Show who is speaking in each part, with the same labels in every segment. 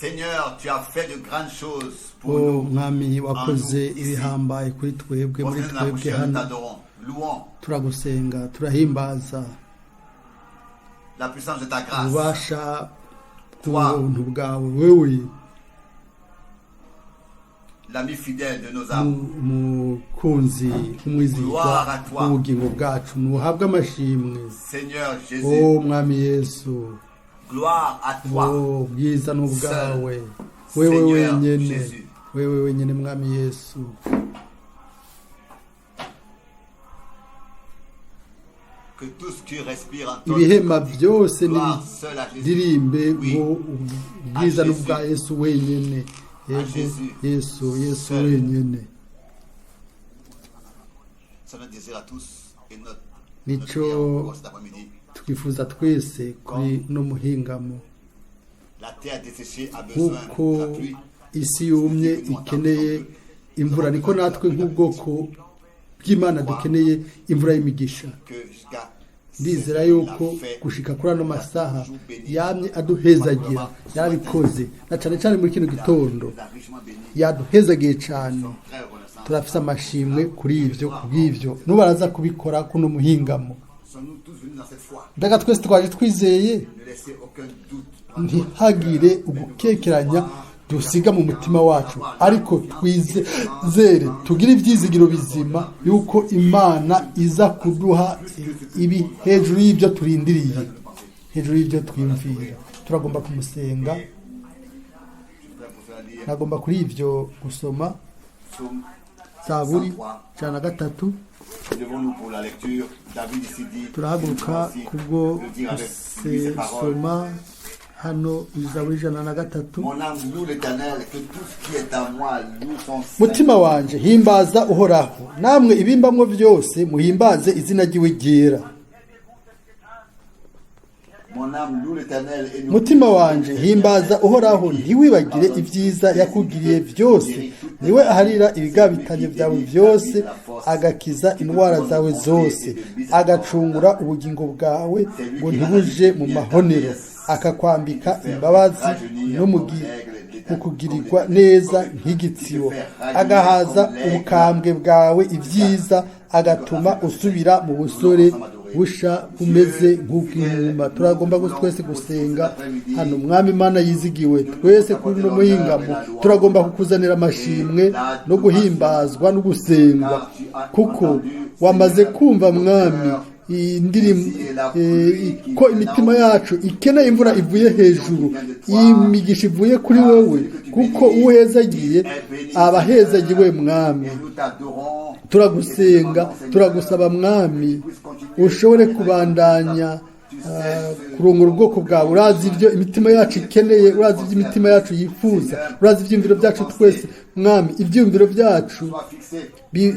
Speaker 1: Seigneur, tu as fait de grandes choses pour
Speaker 2: O
Speaker 1: nous.
Speaker 2: Mwami, wakoze ibihambaye kuri twebwe,
Speaker 1: Au
Speaker 2: muri
Speaker 1: sein de la
Speaker 2: twebwe
Speaker 1: poussière, nous
Speaker 2: hano.
Speaker 1: t'adorons. Louons
Speaker 2: Turagusenga, turahimbaza
Speaker 1: la puissance de ta grâce.
Speaker 2: ububasha bw'ubuntu bwawe, wewe
Speaker 1: L'ami fidèle de nos âmes.
Speaker 2: Umukunzi w'umwizigwa
Speaker 1: Gloire à toi.
Speaker 2: w'ubugingo bwacu, ntuhabwe amashimwe.
Speaker 1: Seigneur Jésus,
Speaker 2: O Mwami Yesu,
Speaker 1: gloire à toi.
Speaker 2: O bwiza n'ubwawe, wewe
Speaker 1: Seigneur
Speaker 2: wenyene,
Speaker 1: Jésus.
Speaker 2: wewe wenyene, Mwami Yesu.
Speaker 1: Que tout ce qui respire entende
Speaker 2: Ibihema byose
Speaker 1: gloire seule à Jésus.
Speaker 2: nibirimbe
Speaker 1: Oui.
Speaker 2: ngo ubwiza
Speaker 1: À Jésus.
Speaker 2: n'ubwa Yesu wenyene. Yego,
Speaker 1: Jésus.
Speaker 2: Yesu, Yesu
Speaker 1: Seul.
Speaker 2: wenyene.
Speaker 1: C'est notre désir à tous et notre
Speaker 2: Nico
Speaker 1: prière pour cet après-midi.
Speaker 2: twifuza twese kuri no muhingamo.
Speaker 1: La terre desséchée a besoin
Speaker 2: Nk'uko
Speaker 1: de la pluie.
Speaker 2: isi yumye ikeneye imvura, niko natwe nk'ubwoko bw'Imana dukeneye imvura y'imigisha.
Speaker 1: Que jusqu'à
Speaker 2: Ndizera yuko gushika kuri ano masaha yamye aduhezagira, yarabikoze na cane cane muri kino gitondo.
Speaker 1: nous a richement bénis.
Speaker 2: Yaduhezagiye cane.
Speaker 1: Très reconnaissants.
Speaker 2: Turafise amashimwe kuri ivyo, kubw'ivyo nubaraza kubikora kuno muhingamo.
Speaker 1: Sommes-nous tous venus dans cette foi?
Speaker 2: Mbega twese twaje twizeye?
Speaker 1: Ne laissez aucun doute dans votre
Speaker 2: Ntihagire
Speaker 1: cœur, mais nous
Speaker 2: ugukekeranya
Speaker 1: voulons
Speaker 2: dusiga mu mutima wacu, ariko twizere, tugire ibyizigiro bizima yuko Imana iza kuduha ibi hejuru y'ibyo turindiriye, hejuru y'ibyo twiyumvira. Turagomba kumusenga.
Speaker 1: Je voudrais pour cela lire
Speaker 2: Nagomba kuri ibyo gusoma
Speaker 1: Psaume.
Speaker 2: Zaburi 103.
Speaker 1: Levons-nous pour la lecture. David ici dit,
Speaker 2: Turahaguruka
Speaker 1: voici,
Speaker 2: kubwo
Speaker 1: le dire avec lui ses paroles.
Speaker 2: gusoma hano Zaburi 103.
Speaker 1: Mon âme loue l'Éternel, que tout ce qui est à moi loue son saint.
Speaker 2: Mutima wanje, himbaza Uhoraho, namwe ibimbamwo byose muhimbaze izina ry'iwe ryera.
Speaker 1: Mon âme loue l'Éternel et nous.
Speaker 2: Mutima wanje, himbaza Uhoraho, ntiwibagire ibyiza yakugiriye byose. Niwe aharira ibigabitanye byawe byose, agakiza indwara zawe zose, agacungura ubugingo bwawe ngo ntibuje mu mahonero, akakwambika imbabazi no mu kugirirwa neza nk'igitsibo, agahaza ubukambwe bwawe ibyiza, agatuma usubira mu busore busha bumeze nk'ubw'inuma. Turagomba twese gusenga hano. Mwami Imana yizigiwe, twese kuri uno muhingamo turagomba kukuzanira amashimwe no guhimbazwa no gusengwa, kuko wamaze kumva, Mwami, iyi ndirimbo ko imitima yacu ikeneye imvura ivuye hejuru, imigisha ivuye kuri wowe, kuko uhezagiye aba ahezagiwe, Mwami.
Speaker 1: Et nous t'adorons.
Speaker 2: Turagusenga, turagusaba, Mwami, ushobore kubandanya kurongora ubwoko bwawe. Urazi ibyo imitima yacu ikeneye, urazi ibyo imitima yacu yifuza, urazi ibyiyumviro byacu twese, Mwami. Ibyiyumviro byacu
Speaker 1: Sois fixé,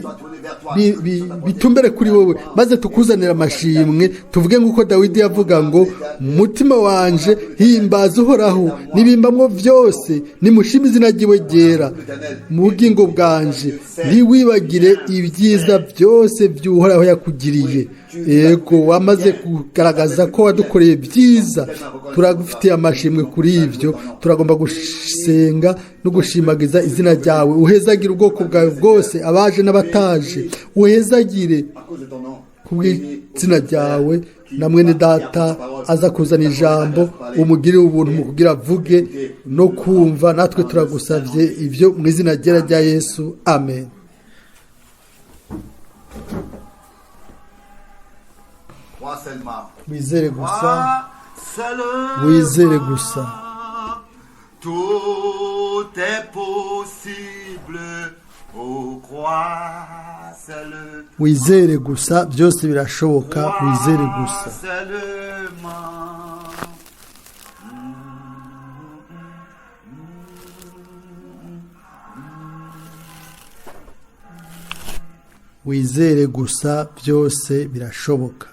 Speaker 1: sois tourné vers toi.
Speaker 2: Bitumbere kuri wowe, maze tukuzanire amashimwe, tuvuge nk'uko Dawidi yavuga ngo: "Mutima wanje, himbaza Uhoraho, nibimbamwo byose nimushime izina ry'iwe ryera. Mu bugingo bwanje, ntiwibagire ibyiza byose by'Uhoraho yakugiriye." Yego, wamaze kugaragaza ko wadukoreye byiza, turagufitiye amashimwe kuri ibyo. Turagomba gusenga no gushimagiza izina ryawe. Uhezagire ubwoko bwawe bwose, abaje n'abataje, uhezagire
Speaker 1: À cause de ton nom.
Speaker 2: kubw'izina ryawe. Na mwene data aza kuzana ijambo, umugirire ubuntu mu kugira avuge no kumva. Natwe turagusabye ibyo mu izina ryera rya Yesu, amen.
Speaker 1: Crois seulement.
Speaker 2: Wizere gusa.
Speaker 1: Crois seulement.
Speaker 2: Wizere gusa.
Speaker 1: Tout est possible. Oh, crois seulement.
Speaker 2: Wizere gusa, byose birashoboka, wizere gusa.
Speaker 1: Crois seulement.
Speaker 2: Wizere gusa, byose birashoboka.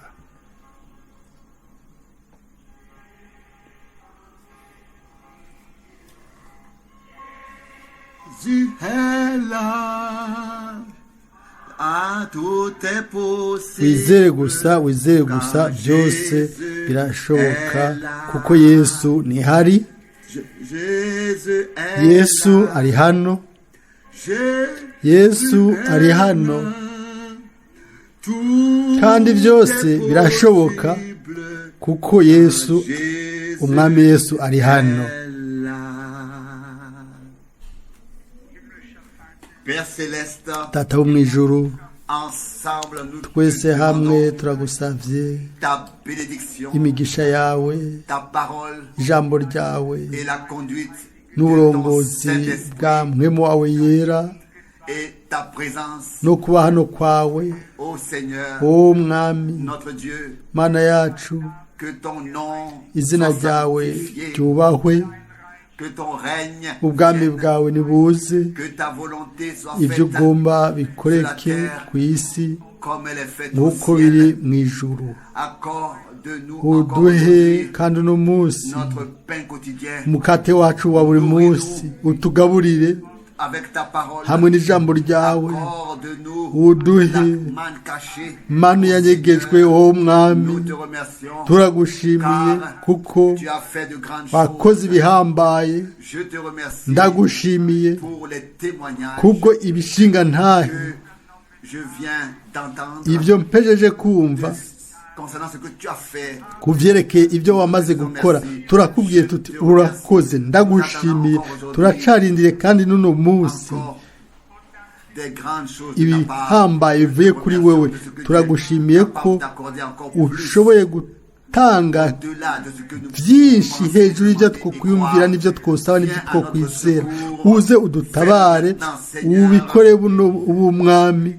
Speaker 1: Jésus est là. Ah, tout est possible.
Speaker 2: Wizere gusa, wizere gusa, byose birashoboka kuko Yesu ntihari.
Speaker 1: Jésus est
Speaker 2: Yesu
Speaker 1: là.
Speaker 2: ari hano.
Speaker 1: Jésus
Speaker 2: Yesu
Speaker 1: est
Speaker 2: ari hano.
Speaker 1: là. Tout
Speaker 2: Kandi byose
Speaker 1: est
Speaker 2: birashoboka
Speaker 1: possible.
Speaker 2: kuko Yesu,
Speaker 1: Jésus
Speaker 2: umwami Yesu ari hano.
Speaker 1: est là. Père céleste,
Speaker 2: Data wo mu ijuru,
Speaker 1: ensemble nous te
Speaker 2: twese hamwe
Speaker 1: demandons
Speaker 2: turagusavye
Speaker 1: ta bénédiction,
Speaker 2: imigisha yawe,
Speaker 1: ta parole
Speaker 2: ijambo ryawe
Speaker 1: et la conduite de ton
Speaker 2: n'uburongozi
Speaker 1: Saint-Esprit
Speaker 2: bwa mpwemu wawe yera
Speaker 1: et ta présence,
Speaker 2: no kuba hano kwawe.
Speaker 1: ô Seigneur,
Speaker 2: O mwami
Speaker 1: notre Dieu,
Speaker 2: Mana yacu,
Speaker 1: que ton nom
Speaker 2: izina
Speaker 1: soit
Speaker 2: ryawe
Speaker 1: sanctifié,
Speaker 2: ryubahwe,
Speaker 1: que ton règne
Speaker 2: ubwami
Speaker 1: vienne,
Speaker 2: bwawe nibuze,
Speaker 1: que ta volonté soit
Speaker 2: ibyo
Speaker 1: faite
Speaker 2: ugomba bikoreke ku isi
Speaker 1: comme elle est faite au
Speaker 2: nk'uko biri
Speaker 1: ciel.
Speaker 2: mu ijuru.
Speaker 1: Accorde-nous encore
Speaker 2: Uduhe
Speaker 1: aujourd'hui
Speaker 2: kandi uno munsi
Speaker 1: notre pain quotidien
Speaker 2: umukate wacu wa buri munsi, utugaburire
Speaker 1: avec ta parole.
Speaker 2: hamwe n'ijambo ryawe.
Speaker 1: Accorde-nous
Speaker 2: Uduhe
Speaker 1: la manne cachée.
Speaker 2: manu yanyegejwe, wowe mwami.
Speaker 1: Nous te remercions
Speaker 2: Turagushimiye kuko
Speaker 1: tu as fait de grandes
Speaker 2: wakoze
Speaker 1: choses.
Speaker 2: ibihambaye.
Speaker 1: Je te remercie
Speaker 2: Ndagushimiye
Speaker 1: pour les témoignages
Speaker 2: kubwo ibishinga ntahe
Speaker 1: que je viens d'entendre
Speaker 2: ibyo mpejeje kumva
Speaker 1: concernant ce que tu as fait.
Speaker 2: ku vyerekeye ibyo wamaze gukora. Turakubwiye tuti urakoze, ndagushimiye. Turacarindiriye kandi n'uno munsi
Speaker 1: Encore des grandes choses de ta part.
Speaker 2: ibihambaye bivuye kuri wewe. Turagushimiye ko ushoboye gutanga
Speaker 1: Au-delà de ce que nous
Speaker 2: byinshi
Speaker 1: pensons,
Speaker 2: hejuru y'ibyo
Speaker 1: demander et
Speaker 2: twokwiyumvira
Speaker 1: croire.
Speaker 2: n'ibyo twosaba n'ibyo
Speaker 1: Viens à notre
Speaker 2: twokwizera.
Speaker 1: secours.
Speaker 2: Uze udutabare,
Speaker 1: Fais maintenant, Seigneur,
Speaker 2: ubikore buno ubu mwami,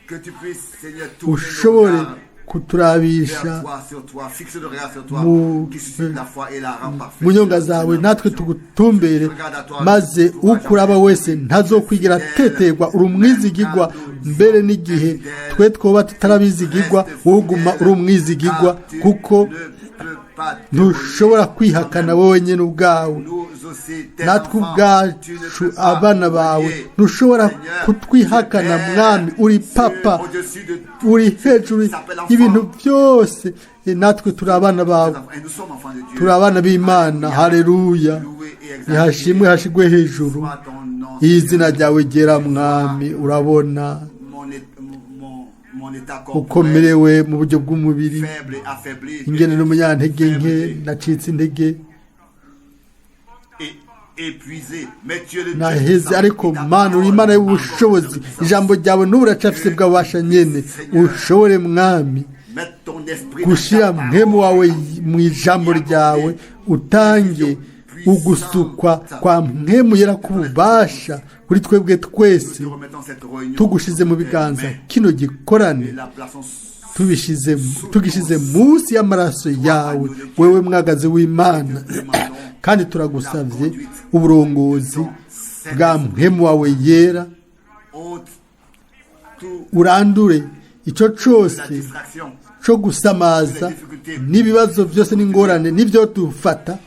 Speaker 1: que tu puisses, Seigneur, tourner nos
Speaker 2: ushobore
Speaker 1: regards
Speaker 2: kuturabisha
Speaker 1: vers toi, sur toi, fixe le regard sur toi, qui suscite la foi et la rend parfaite.
Speaker 2: mu nyonga zawe, natwe tugutumbere, maze ukuraba wese ntazokwigera ateterwa. Uri umwizigigwa mbere n'igihe twe twoba tutarabizigigwa, wowe uguma uri umwizigigwa, kuko ntushobora kwihakana wowe nyine ubwawe. Natwe ubwacu abana bawe, ntushobora kutwihakana mwami. Uri papa, uri hejuru y'ibintu byose. Natwe turi abana bawe, turi abana b'Imana. Haleluya, nihashimwe hashigwe hejuru izina ryawe ryera mwami. Urabona uko merewe mu buryo bw'umubiri, ingene n'umunyantege nke, nacitse intege, naheze, ariko Mana, uri Imana y'ubushobozi. Ijambo ryawe n'ubu uracafise bwabasha nyene. Ushobore mwami gushira mpemu wawe mu ijambo ryawe, utange ugusukwa kwa mpemu yera k'ububasha kuri twebwe twese. Tugushize mu biganza kino gikorane, tubishize tugishize munsi y'amaraso yawe, wewe mwagazi w'Imana, kandi turagusavye uburongozi bwa mpemu wawe yera. Urandure ico cose co gusamaza n'ibibazo byose n'ingorane n'ibyo dufata,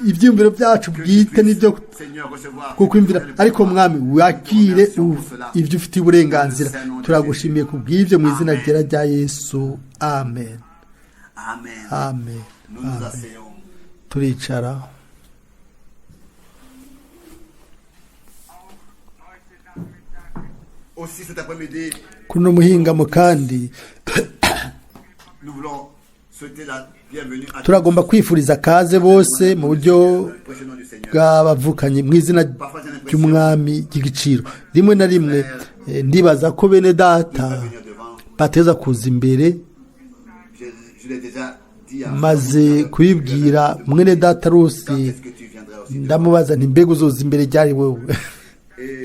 Speaker 2: ibyiyumviro byacu bwite n'ibyo kukwimvira, ariko mwami wakire ibyo ufitiye uburenganzira. Turagushimiye ku bw'ibyo mu izina ryera rya Yesu, amen.
Speaker 1: Amen.
Speaker 2: Amen.
Speaker 1: Nous nous
Speaker 2: Amen.
Speaker 1: asseyons.
Speaker 2: Turicara.
Speaker 1: Aussi cet après-midi,
Speaker 2: Kuri uno muhingamo kandi
Speaker 1: nous voulons souhaiter la bienvenue à
Speaker 2: turagomba kwifuriza kaze bose mu buryo
Speaker 1: le précieux nom du Seigneur.
Speaker 2: bw'abavukanye mu izina ry'umwami ry'igiciro. Rimwe na rimwe ndibaza ko bene data
Speaker 1: Venir devant.
Speaker 2: bateza kuza imbere.
Speaker 1: Je l'ai déjà dit à
Speaker 2: Maze kubibwira mwene data
Speaker 1: Quand
Speaker 2: Rusi,
Speaker 1: est-ce que tu viendrais aussi devant?
Speaker 2: ndamubaza nti mbega uzoza imbere ryari wewe?
Speaker 1: Et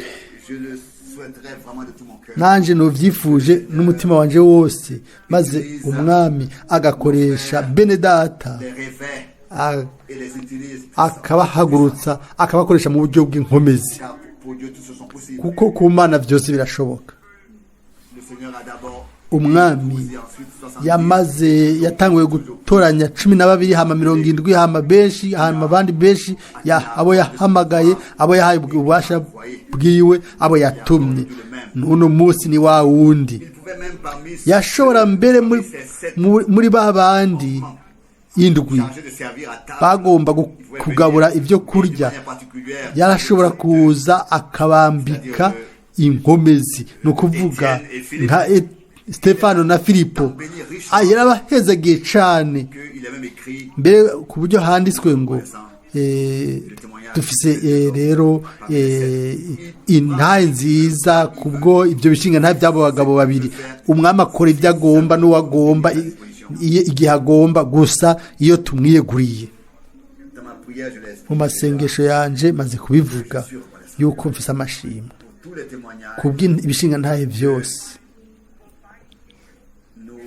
Speaker 1: je le souhaiterais vraiment de tout mon cœur.
Speaker 2: Nanjye nubyifuje n'umutima wanje wose, maze umwami agakoresha bene data,
Speaker 1: Les réveille et les utilise.
Speaker 2: akabahagurutsa, akabakoresha mu buryo bw'inkomezi,
Speaker 1: Car pour Dieu, toutes choses sont possibles.
Speaker 2: kuko ku Mana byose birashoboka.
Speaker 1: Le Seigneur a d'abord
Speaker 2: Umwami
Speaker 1: Et ensuite 70.
Speaker 2: Yamaze yatanguye gutoranya 12, hama 70, hama benshi, hama abandi benshi, abo yahamagaye, abo yahaye ububasha bwiwe, abo yatumye. N'uno munsi ni wa wundi.
Speaker 1: Il pouvait même parmi
Speaker 2: Yashobora mbere muri,
Speaker 1: parmi ces sept
Speaker 2: muri ba bandi indwi
Speaker 1: chargés de servir à table,
Speaker 2: bagomba
Speaker 1: il pouvait
Speaker 2: kugabura
Speaker 1: venir
Speaker 2: ibyo
Speaker 1: d'une
Speaker 2: kurya,
Speaker 1: manière particulière,
Speaker 2: yarashobora kuza akabambika inkomezi, ni ukuvuga nka Stefano na Filipo. Yarabahezagiye cane,
Speaker 1: que il a même écrit
Speaker 2: mbere ku buryo handitswe ngo dufise rero intahe nziza kubwo ibyo bishinga ntahe by'abo bagabo babiri. Umwami akora ibyo agomba n'uwagomba, igihe agomba, gusa iyo tumwiyeguriye.
Speaker 1: Dans ma prière, je l'ai
Speaker 2: Mu masengesho yanje maze kubivuga yuko mfise amashimwe
Speaker 1: pour tous les témoignages
Speaker 2: kubw'ibishinga ntahe byose
Speaker 1: nous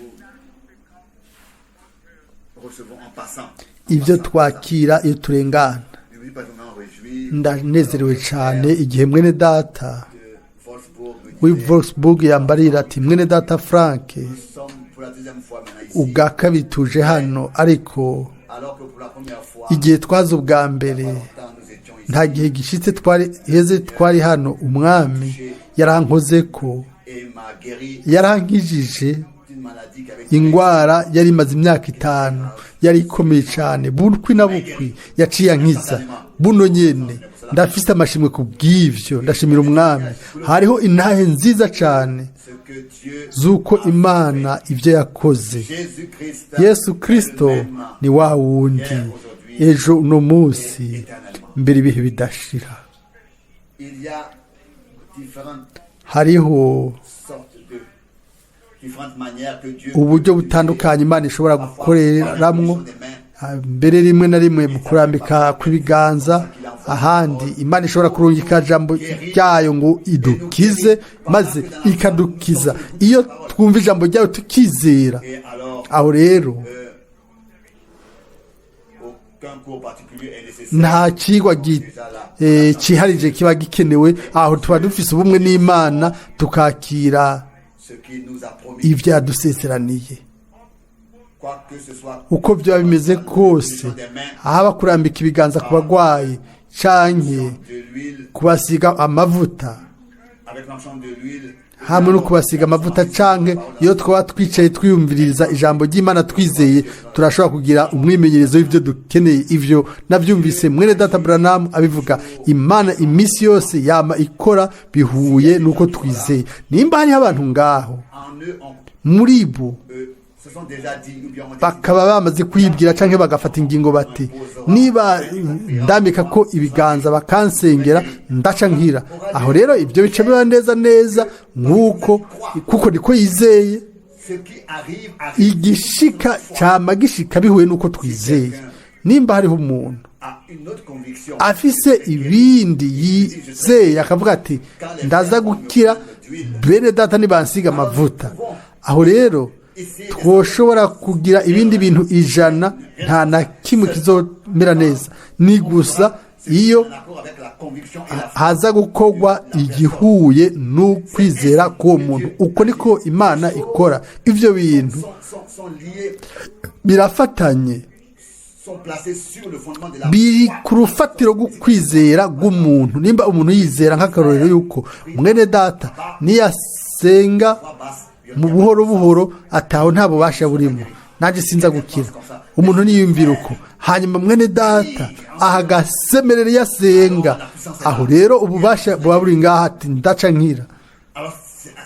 Speaker 1: recevons en passant.
Speaker 2: Ibyo twakira iyo turengana.
Speaker 1: Je me dis pas que je m'en réjouis
Speaker 2: Ndanezerewe cyane igihe mwene data
Speaker 1: de Wolfsburg me
Speaker 2: w'i
Speaker 1: disait,
Speaker 2: Wolfsburg yambarira ati: "Mwene data Frank,
Speaker 1: nous sommes pour la deuxième fois maintenant ici,
Speaker 2: ubwa kabiri tuje hano, ariko
Speaker 1: alors que pour la première fois,
Speaker 2: igihe twaza ubwa mbere,
Speaker 1: pas longtemps, nous étions ici
Speaker 2: nta gihe gishitse twari heze twari hano, umwami yarankoze ko,
Speaker 1: et m'a guéri
Speaker 2: yarankijije
Speaker 1: d'une maladie qui avait
Speaker 2: ingwara yari imaze imyaka 5, yari ikomeye cyane. Bukwi na bukwi yaciye ankiza buno nyene. Ndafise amashimwe ku bw'ivyo, ndashimira umwami." Hariho intahe nziza cyane
Speaker 1: ce que Dieu
Speaker 2: z'uko Imana ibyo yakoze.
Speaker 1: Jésus-Christ
Speaker 2: Yesu Kristo ni wa wundi ejo, uno munsi, mbere ibihe bidashira.
Speaker 1: Il y a différentes
Speaker 2: Hariho
Speaker 1: sortes de différentes manières que Dieu
Speaker 2: uburyo butandukanye Imana ishobora gukoreramwo, mbere rimwe na rimwe mu kurambika kw'ibiganza, ahandi Imana ishobora kurungika ijambo ryayo ngo idukize, maze ikadukiza iyo twumva ijambo ryayo tukizera.
Speaker 1: Et alors
Speaker 2: Aho rero
Speaker 1: aucun cours particulier est nécessaire.
Speaker 2: Nta kigwa ciharije kiba gikenewe. Aho tuba dufise ubumwe n'Imana, tukakira
Speaker 1: Ce qu'il nous a promis,
Speaker 2: ibyo yadusezeraniye.
Speaker 1: quoi que ce soit,
Speaker 2: Uko byaba bimeze kose, haba kurambika ibiganza ku bagwayi canke
Speaker 1: de l'huile,
Speaker 2: kubasiga amavuta,
Speaker 1: avec l'onction de l'huile,
Speaker 2: hamwe no kubasiga amavuta, canke iyo twaba twicaye twiyumviriza ijambo ry'Imana twizeye, turashobora kugira umwimenyerezo w'ivyo dukeneye. Ivyo navyumvise mwene data Branham abivuga. Imana iminsi yose yama ikora bihuye n'uko twizeye. Nimba hariho abantu ngaho,
Speaker 1: en eux, on,
Speaker 2: muri bo
Speaker 1: se sont déjà dit ou bien ont décidé
Speaker 2: bakaba bamaze kwibwira canke bagafata ingingo bati: "Niba ndambika ko ibiganza bakansengera, ndaca nkira." Aho rero ibyo bica biba neza neza nk'uko, kuko niko yizeye.
Speaker 1: Ce qui arrive, arrive.
Speaker 2: Igishika cama gishika bihuye n'uko twizeye. Nimba hariho umuntu
Speaker 1: À une autre conviction,
Speaker 2: afise ibindi yizeye, akavuga ati: "Ndaza gukira bene data nibansiga amavuta", aho rero twoshobora kugira ibindi bintu 100, nta na kimwe kizomera neza. Ni gusa iyo
Speaker 1: en accord avec la conviction et la
Speaker 2: haza gukorwa igihuye n'ukwizera k'uwo muntu. Uko niko Imana ikora ivyo bintu.
Speaker 1: Sont liés,
Speaker 2: Birafatanye,
Speaker 1: sont placés sur le fondement de la
Speaker 2: biri
Speaker 1: foi.
Speaker 2: ku rufatiro rw'ukwizera rw'umuntu. Nimba umuntu yizera nk'akarorero yuko mwene data niyasenga
Speaker 1: Voix basse,
Speaker 2: mu buhoro buhoro, ataho nta bubasha burimo, nanjye sinza gukira, umuntu niyumvira uko, hanyuma mwene data ahagasemerera iyo asenga, aho rero ububasha buba buri ngaha, ati: "Ndaca nkira."
Speaker 1: Alors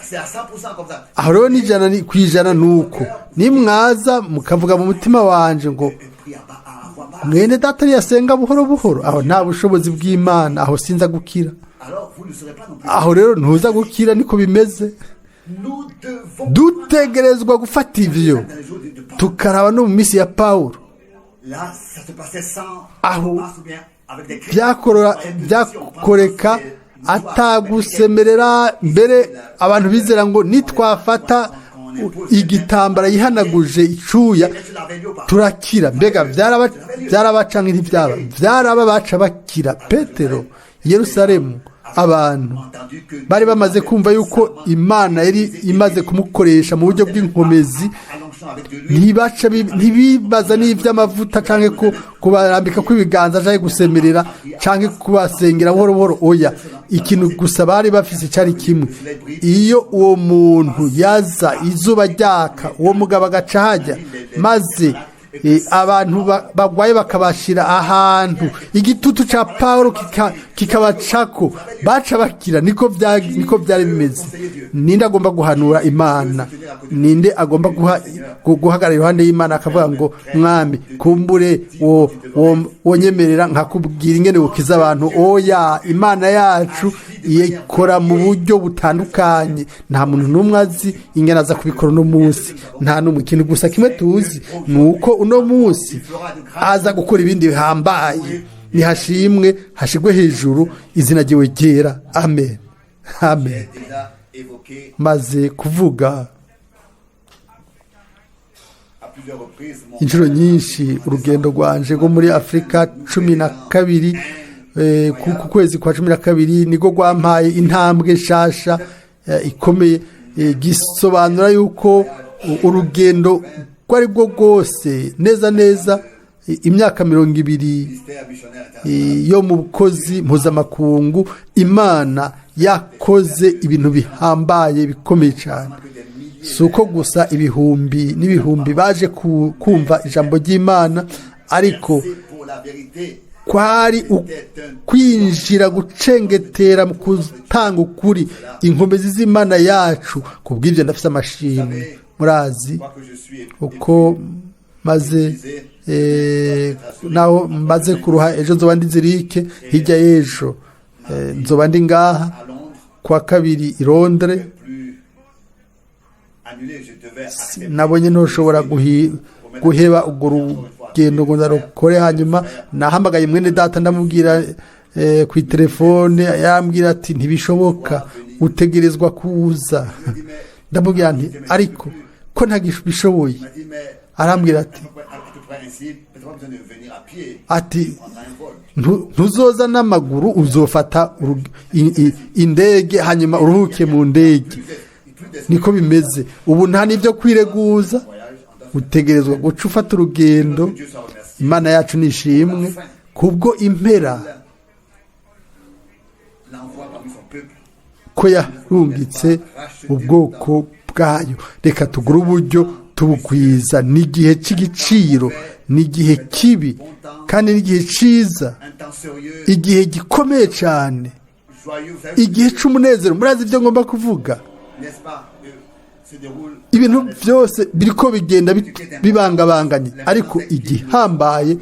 Speaker 1: c'est à 100% comme ça.
Speaker 2: Aho rero n'ijana ku ijana ni uko. Nimwaza mukavuga mu mutima wanje ngo
Speaker 1: Et prie à, bas, à voix basse.
Speaker 2: mwene data niyasenga buhoro buhoro, aho nta bushobozi bw'Imana, aho sinza gukira,
Speaker 1: Alors vous ne serez pas non plus.
Speaker 2: aho rero ntuza gukira, niko bimeze.
Speaker 1: Nous devons
Speaker 2: Dutegerezwa gufata ivyo,
Speaker 1: dans les jours de Paul.
Speaker 2: tukaraba no mu minsi ya Pawulo.
Speaker 1: Là, ça se passait sans
Speaker 2: Aho
Speaker 1: passe ou bien avec des cris.
Speaker 2: Byakorora byakoreka atagusemerera. Mbere abantu bizera ngo nitwafata igitambara yihanaguje icuya turakira. Mbega byaraba, byaraba canke ntibyaba? Byaraba, baca bakira. Petero i Yerusalemu. Abantu bari bamaze kumva yuko Imana yari imaze kumukoresha mu buryo bw'inkomezi, ntibaca ntibibaza n'iby'amavuta cyangwa ko kubarambika kw'ibiganza cyangwa gusemerera cyangwa kubasengera buhoro buhoro. Oya, ikintu gusa bari bafise cyari kimwe: iyo uwo muntu yaza izuba ryaka, uwo mugabo agaca hajya, maze abantu bagwaye bakabashira ahantu, igitutu ca Paulo kikabacako, baca bakira. Niko byari bimeze. Ninde agomba guhanura Imana? Ninde agomba guhagarara iruhande y'Imana akavuga ngo: "Mwami, kumbure wo wonyemerera nkakubwira ingene bukiza abantu"? Oya, Imana yacu ikora mu buryo butandukanye. Nta muntu n'umwe azi ingene aza kubikora uno munsi, nta n'umwe. Ikintu gusa kimwe tuzi ni uko uno munsi aza gukora ibindi bihambaye. Nihashimwe, hashigwe hejuru izina ryiwe ryera. Amen, amen.
Speaker 1: J'ai déjà évoqué
Speaker 2: Maze kuvuga
Speaker 1: à plusieurs reprises mon
Speaker 2: inshuro nyinshi urugendo rwanje rwo muri Afurika. 12 ku kwezi kwa 12 niko rwampaye intambwe nshasha ikomeye. Gisobanura yuko urugendo rwo ari rwo rwose neza neza imyaka 20
Speaker 1: ministère missionnaire international.
Speaker 2: yo mu bukozi mpuzamakungu, Imana yakoze ibintu bihambaye bikomeye cyane.
Speaker 1: Que des milliers
Speaker 2: Si uko gusa ibihumbi n'ibihumbi baje kumva ijambo ry'Imana, ariko
Speaker 1: c'est pour la vérité.
Speaker 2: kwari kwinjira gucengetera mu gutanga ukuri, inkomezi z'Imana yacu. Ku bw'ibyo ndafite amashimwe. Murazi
Speaker 1: Quoi que je suis
Speaker 2: uko maze naho maze kuruha, ejo nzoba ndi Zurich, hirya y'ejo nzoba ndi ngaha
Speaker 1: à Londres,
Speaker 2: kuwa kabiri i Londres.
Speaker 1: plus annulé, je devais accepter.
Speaker 2: Nabonye ntushobora guheba urwo rugendo ngo ndarukore. Hanyuma nahamagaye mwene data, ndamubwira ku telefone, yambwira ati: "Ntibishoboka, utegerezwa kuza." Ndamubwira nti: "Ariko ko ntagibishoboye?"
Speaker 1: Il m'a dit, mais
Speaker 2: Arambwira ati
Speaker 1: à peu près ainsi, peut-être pas besoin de venir à pied,
Speaker 2: ati
Speaker 1: tu prendras un vol.
Speaker 2: "Ntuzoza n'amaguru, uzofata indege, hanyuma uruhuke mu ndege."
Speaker 1: Plus d'esprit
Speaker 2: Niko bimeze ubu, nta n'ibyo kwireguza,
Speaker 1: voyage, en
Speaker 2: utegerezwa guca ufata urugendo.
Speaker 1: Dieu soit remercié.
Speaker 2: Imana yacu nishimwe kubwo impera
Speaker 1: L'envoi parmi son peuple.
Speaker 2: ko yarungitse ubwoko bwayo. Reka tugure uburyo tubugwiza. Ni igihe cy'igiciro, ni igihe kibi kandi ni igihe cyiza,
Speaker 1: Un temps sérieux,
Speaker 2: igihe gikomeye cyane,
Speaker 1: joyeux, vous savez,
Speaker 2: igihe cy'umunezero. Murazi ibyo ngomba kuvuga.
Speaker 1: n'est-ce pas, se déroule.
Speaker 2: Ibintu byose biriko bigenda bibangabanganye, ariko igihambaye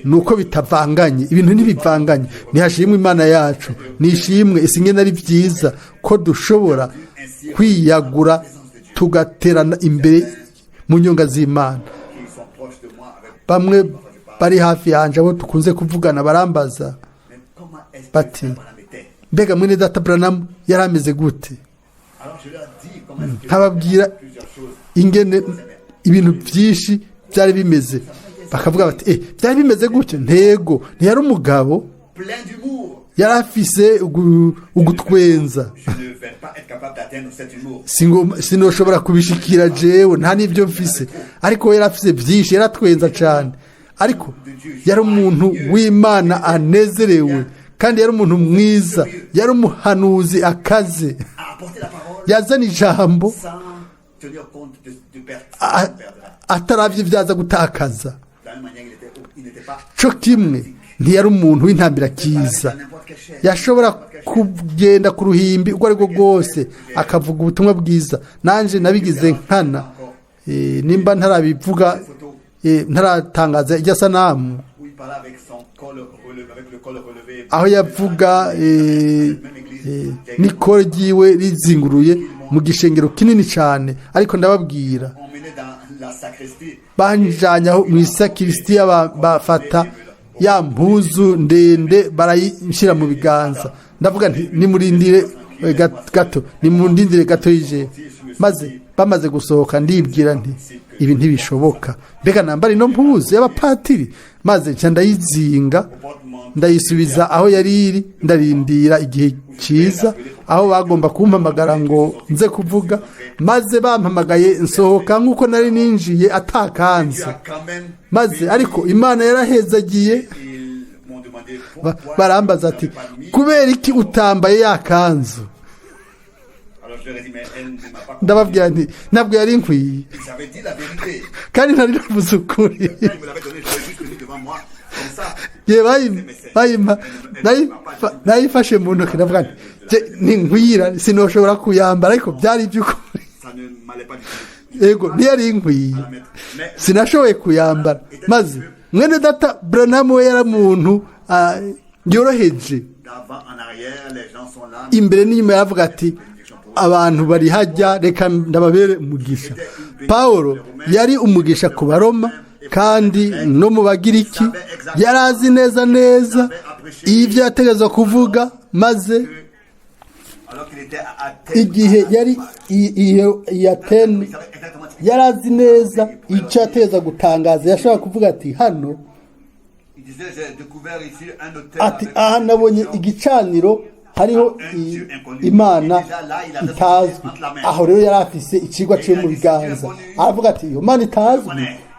Speaker 2: ni uko bitavanganye, ibintu ntibivanganye. Ntihashimwe Imana yacu, nishimwe. Isi ari byiza ko dushobora kwiyagura, tugaterana imbere mu nyonga z'Imana.
Speaker 1: Qui sont proches de moi avec
Speaker 2: Bamwe bari hafi yanje, abo dukunze kuvugana, barambaza
Speaker 1: Mais comment est-ce que
Speaker 2: bati:
Speaker 1: Frère Branham était?
Speaker 2: "Mbega mwene data Branham yari ameze gute?"
Speaker 1: Alors je leur dis comment est-ce que
Speaker 2: Nkababwira
Speaker 1: plusieurs choses.
Speaker 2: ingene ibintu byinshi byari bimeze, bakavuga bati: "Eh, byari bimeze gutyo." Ntego, ntiyari umugabo
Speaker 1: Plein d'humour.
Speaker 2: yari afise ugutwenza.
Speaker 1: Je ne vais pas être capable d'atteindre cet humour.
Speaker 2: Sinoshobora kubishikira jewe, nta n'ibyo mfise, ariko we yari afise byinshi, yaratwenza cyane. Ariko yari umuntu w'Imana anezerewe, kandi yari umuntu mwiza, yari umuhanuzi akaze.
Speaker 1: À apporter la parole
Speaker 2: Yazana ijambo
Speaker 1: sans tenir compte de perte.
Speaker 2: Ataravye ibyaza gutakaza.
Speaker 1: De la même manière, il n'était pas
Speaker 2: Co kimwe ntiyari umuntu w'intambirakiza.
Speaker 1: n'importe quelle chaise.
Speaker 2: Yashobora kugenda ku ruhimbi ubwo aribwo bwose akavuga ubutumwa bwiza. Nanjye nabigize nkana. Nimba ntarabivuga, ntaratangaza irya sanamu
Speaker 1: Où il parlait avec son col relevé, avec le col relevé.
Speaker 2: aho yavuga n'ikoro ryiwe rizinguruye mu gishengero kinini cyane. Ariko ndababwira,
Speaker 1: Emmené dans la sacristie.
Speaker 2: banjanye aho mu isakirisitiya, bafata ya mpuzu ndende barayishyira mu biganza. Ndavuga nti: "Nimurindire gato, nimundindire gato yije." Maze bamaze gusohoka, ndibwira nti: "Ibi ntibishoboka, mbega nambara ino mpuzu y'abapatiri?" Maze nca ndayizinga.
Speaker 1: Au porte-manteau.
Speaker 2: Ndayisubiza aho yari iri, ndarindira igihe cyiza aho bagomba kumpamagara ngo nze kuvuga. Maze bampamagaye, nsohoka nk'uko nari ninjiye atakanze.
Speaker 1: Dieu a quand même
Speaker 2: Maze
Speaker 1: béni.
Speaker 2: ariko Imana yarahezagiye.
Speaker 1: Ils m'ont demandé pourquoi
Speaker 2: Barambaza
Speaker 1: je
Speaker 2: ati:
Speaker 1: n'avais pas mis.
Speaker 2: "Kubera iki utambaye ya kanzu?"
Speaker 1: Alors je leur ai dit, mais elle ne m'a pas
Speaker 2: Ndababwira nti: "Ntabwo yari nkwiye."
Speaker 1: compris. J'avais dit la vérité.
Speaker 2: Kandi nari navuze ukuri.
Speaker 1: Quand ils me l'avaient donné, je l'avais juste tenu devant moi, comme ça.
Speaker 2: Ye bayimpa, nayifashe mu ntoki, ndavuga nti: "Je, ninkwira sinoshobora kuyambara." Ariko byari iby'ukuri.
Speaker 1: Ça ne m'allait pas du tout
Speaker 2: Yego, ntiyari inkwiye.
Speaker 1: à la mettre. Mais
Speaker 2: Sinashoboye kuyambara. Maze mwene data Branham we yari umuntu yoroheje.
Speaker 1: D'avant en arrière, les gens sont là.
Speaker 2: Imbere n'inyuma yaravuga ati: "Abantu bari hajya, reka ndababere umugisha." Paul yari umugisha ku Baroma kandi no mu Bagiriki. Yari azi neza neza ibyo yategerezwa kuvuga. Maze
Speaker 1: Alors qu'il était à Athènes,
Speaker 2: igihe yari iyo i Atene,
Speaker 1: il savait exactement ce qu'il
Speaker 2: yari azi neza icyo yategerezwa gutangaza. Yashobora kuvuga ati: "Hano,"
Speaker 1: Il disait, j'ai découvert ici un autel
Speaker 2: ati:
Speaker 1: avec
Speaker 2: "Aha nabonye igicaniro hariho imana itazwi." Aho rero yari afise ikigwa cyo mu biganza, aravuga ati: "Iyo mana itazwi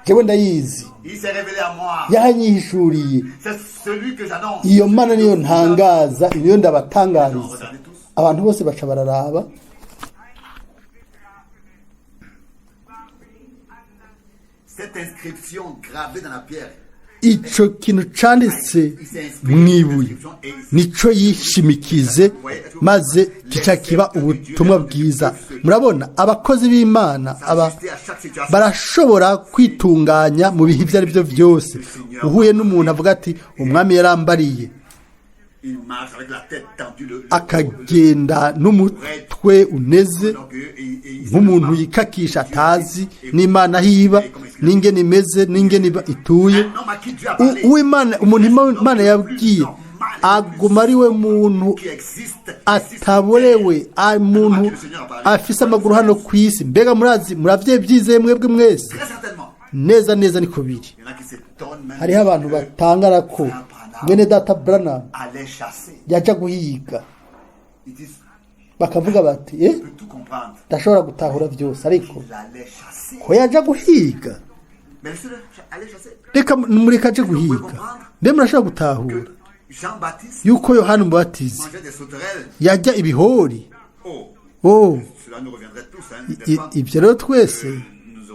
Speaker 2: jewe ndayizi."
Speaker 1: Il s'est révélé à moi.
Speaker 2: Yaranyihishuriye.
Speaker 1: C'est celui que j'annonce.
Speaker 2: Iyo mana niyo ntangaza, niyo ndabatangariza. Abantu bose baca bararaba.
Speaker 1: Cette inscription gravée dans la pierre.
Speaker 2: Ico kintu canditse mu ibuye nico yishimikize, maze kica kiba ubutumwa bwiza. Murabona, abakozi b'Imana aba
Speaker 1: S'ajuster à chaque situation.
Speaker 2: barashobora kwitunganya mu bihe ibyo ari byo byose. Uhuye n'umuntu avuga ati: "Umwami yarambariye,"
Speaker 1: Il marche avec la tête tendue, le
Speaker 2: akagenda n'umutwe uneze,
Speaker 1: l'orgueil, et il
Speaker 2: nk'umuntu yikakisha, atazi n'Imana aho iba, n'ingene imeze, n'ingene ituye.
Speaker 1: Un homme à qui Dieu a parlé,
Speaker 2: Uwimana, umuntu Imana yabwiye, aguma ari we muntu
Speaker 1: qui existe,
Speaker 2: ataborewe, umuntu afise amaguru hano ku isi. Mbega murazi, muravye byizeye mwebwe mwese?
Speaker 1: Très certainement.
Speaker 2: Neza neza niko biri.
Speaker 1: Il y en a qui s'étonnent même
Speaker 2: Hariho abantu
Speaker 1: que
Speaker 2: batangara ko mwene data Branham
Speaker 1: allait chasser.
Speaker 2: yaja guhiga.
Speaker 1: Ils disent,
Speaker 2: Bakavuga bati:
Speaker 1: je peux tout comprendre.
Speaker 2: Ndashobora gutahura byose, ariko
Speaker 1: Il allait chasser.
Speaker 2: ko yaja guhiga?"
Speaker 1: Mais laissez-le aller chasser.
Speaker 2: Reka mureka aje guhiga. Mbe murashobora gutahura
Speaker 1: Que Jean-Baptiste
Speaker 2: yuko Yohani Umubatizi
Speaker 1: mangeait des sauterelles.
Speaker 2: yajya ibihori?
Speaker 1: Oh,
Speaker 2: Oh,
Speaker 1: cela nous reviendrait tous, hein, n'est-ce pas?
Speaker 2: Ibyo rero twese
Speaker 1: Nous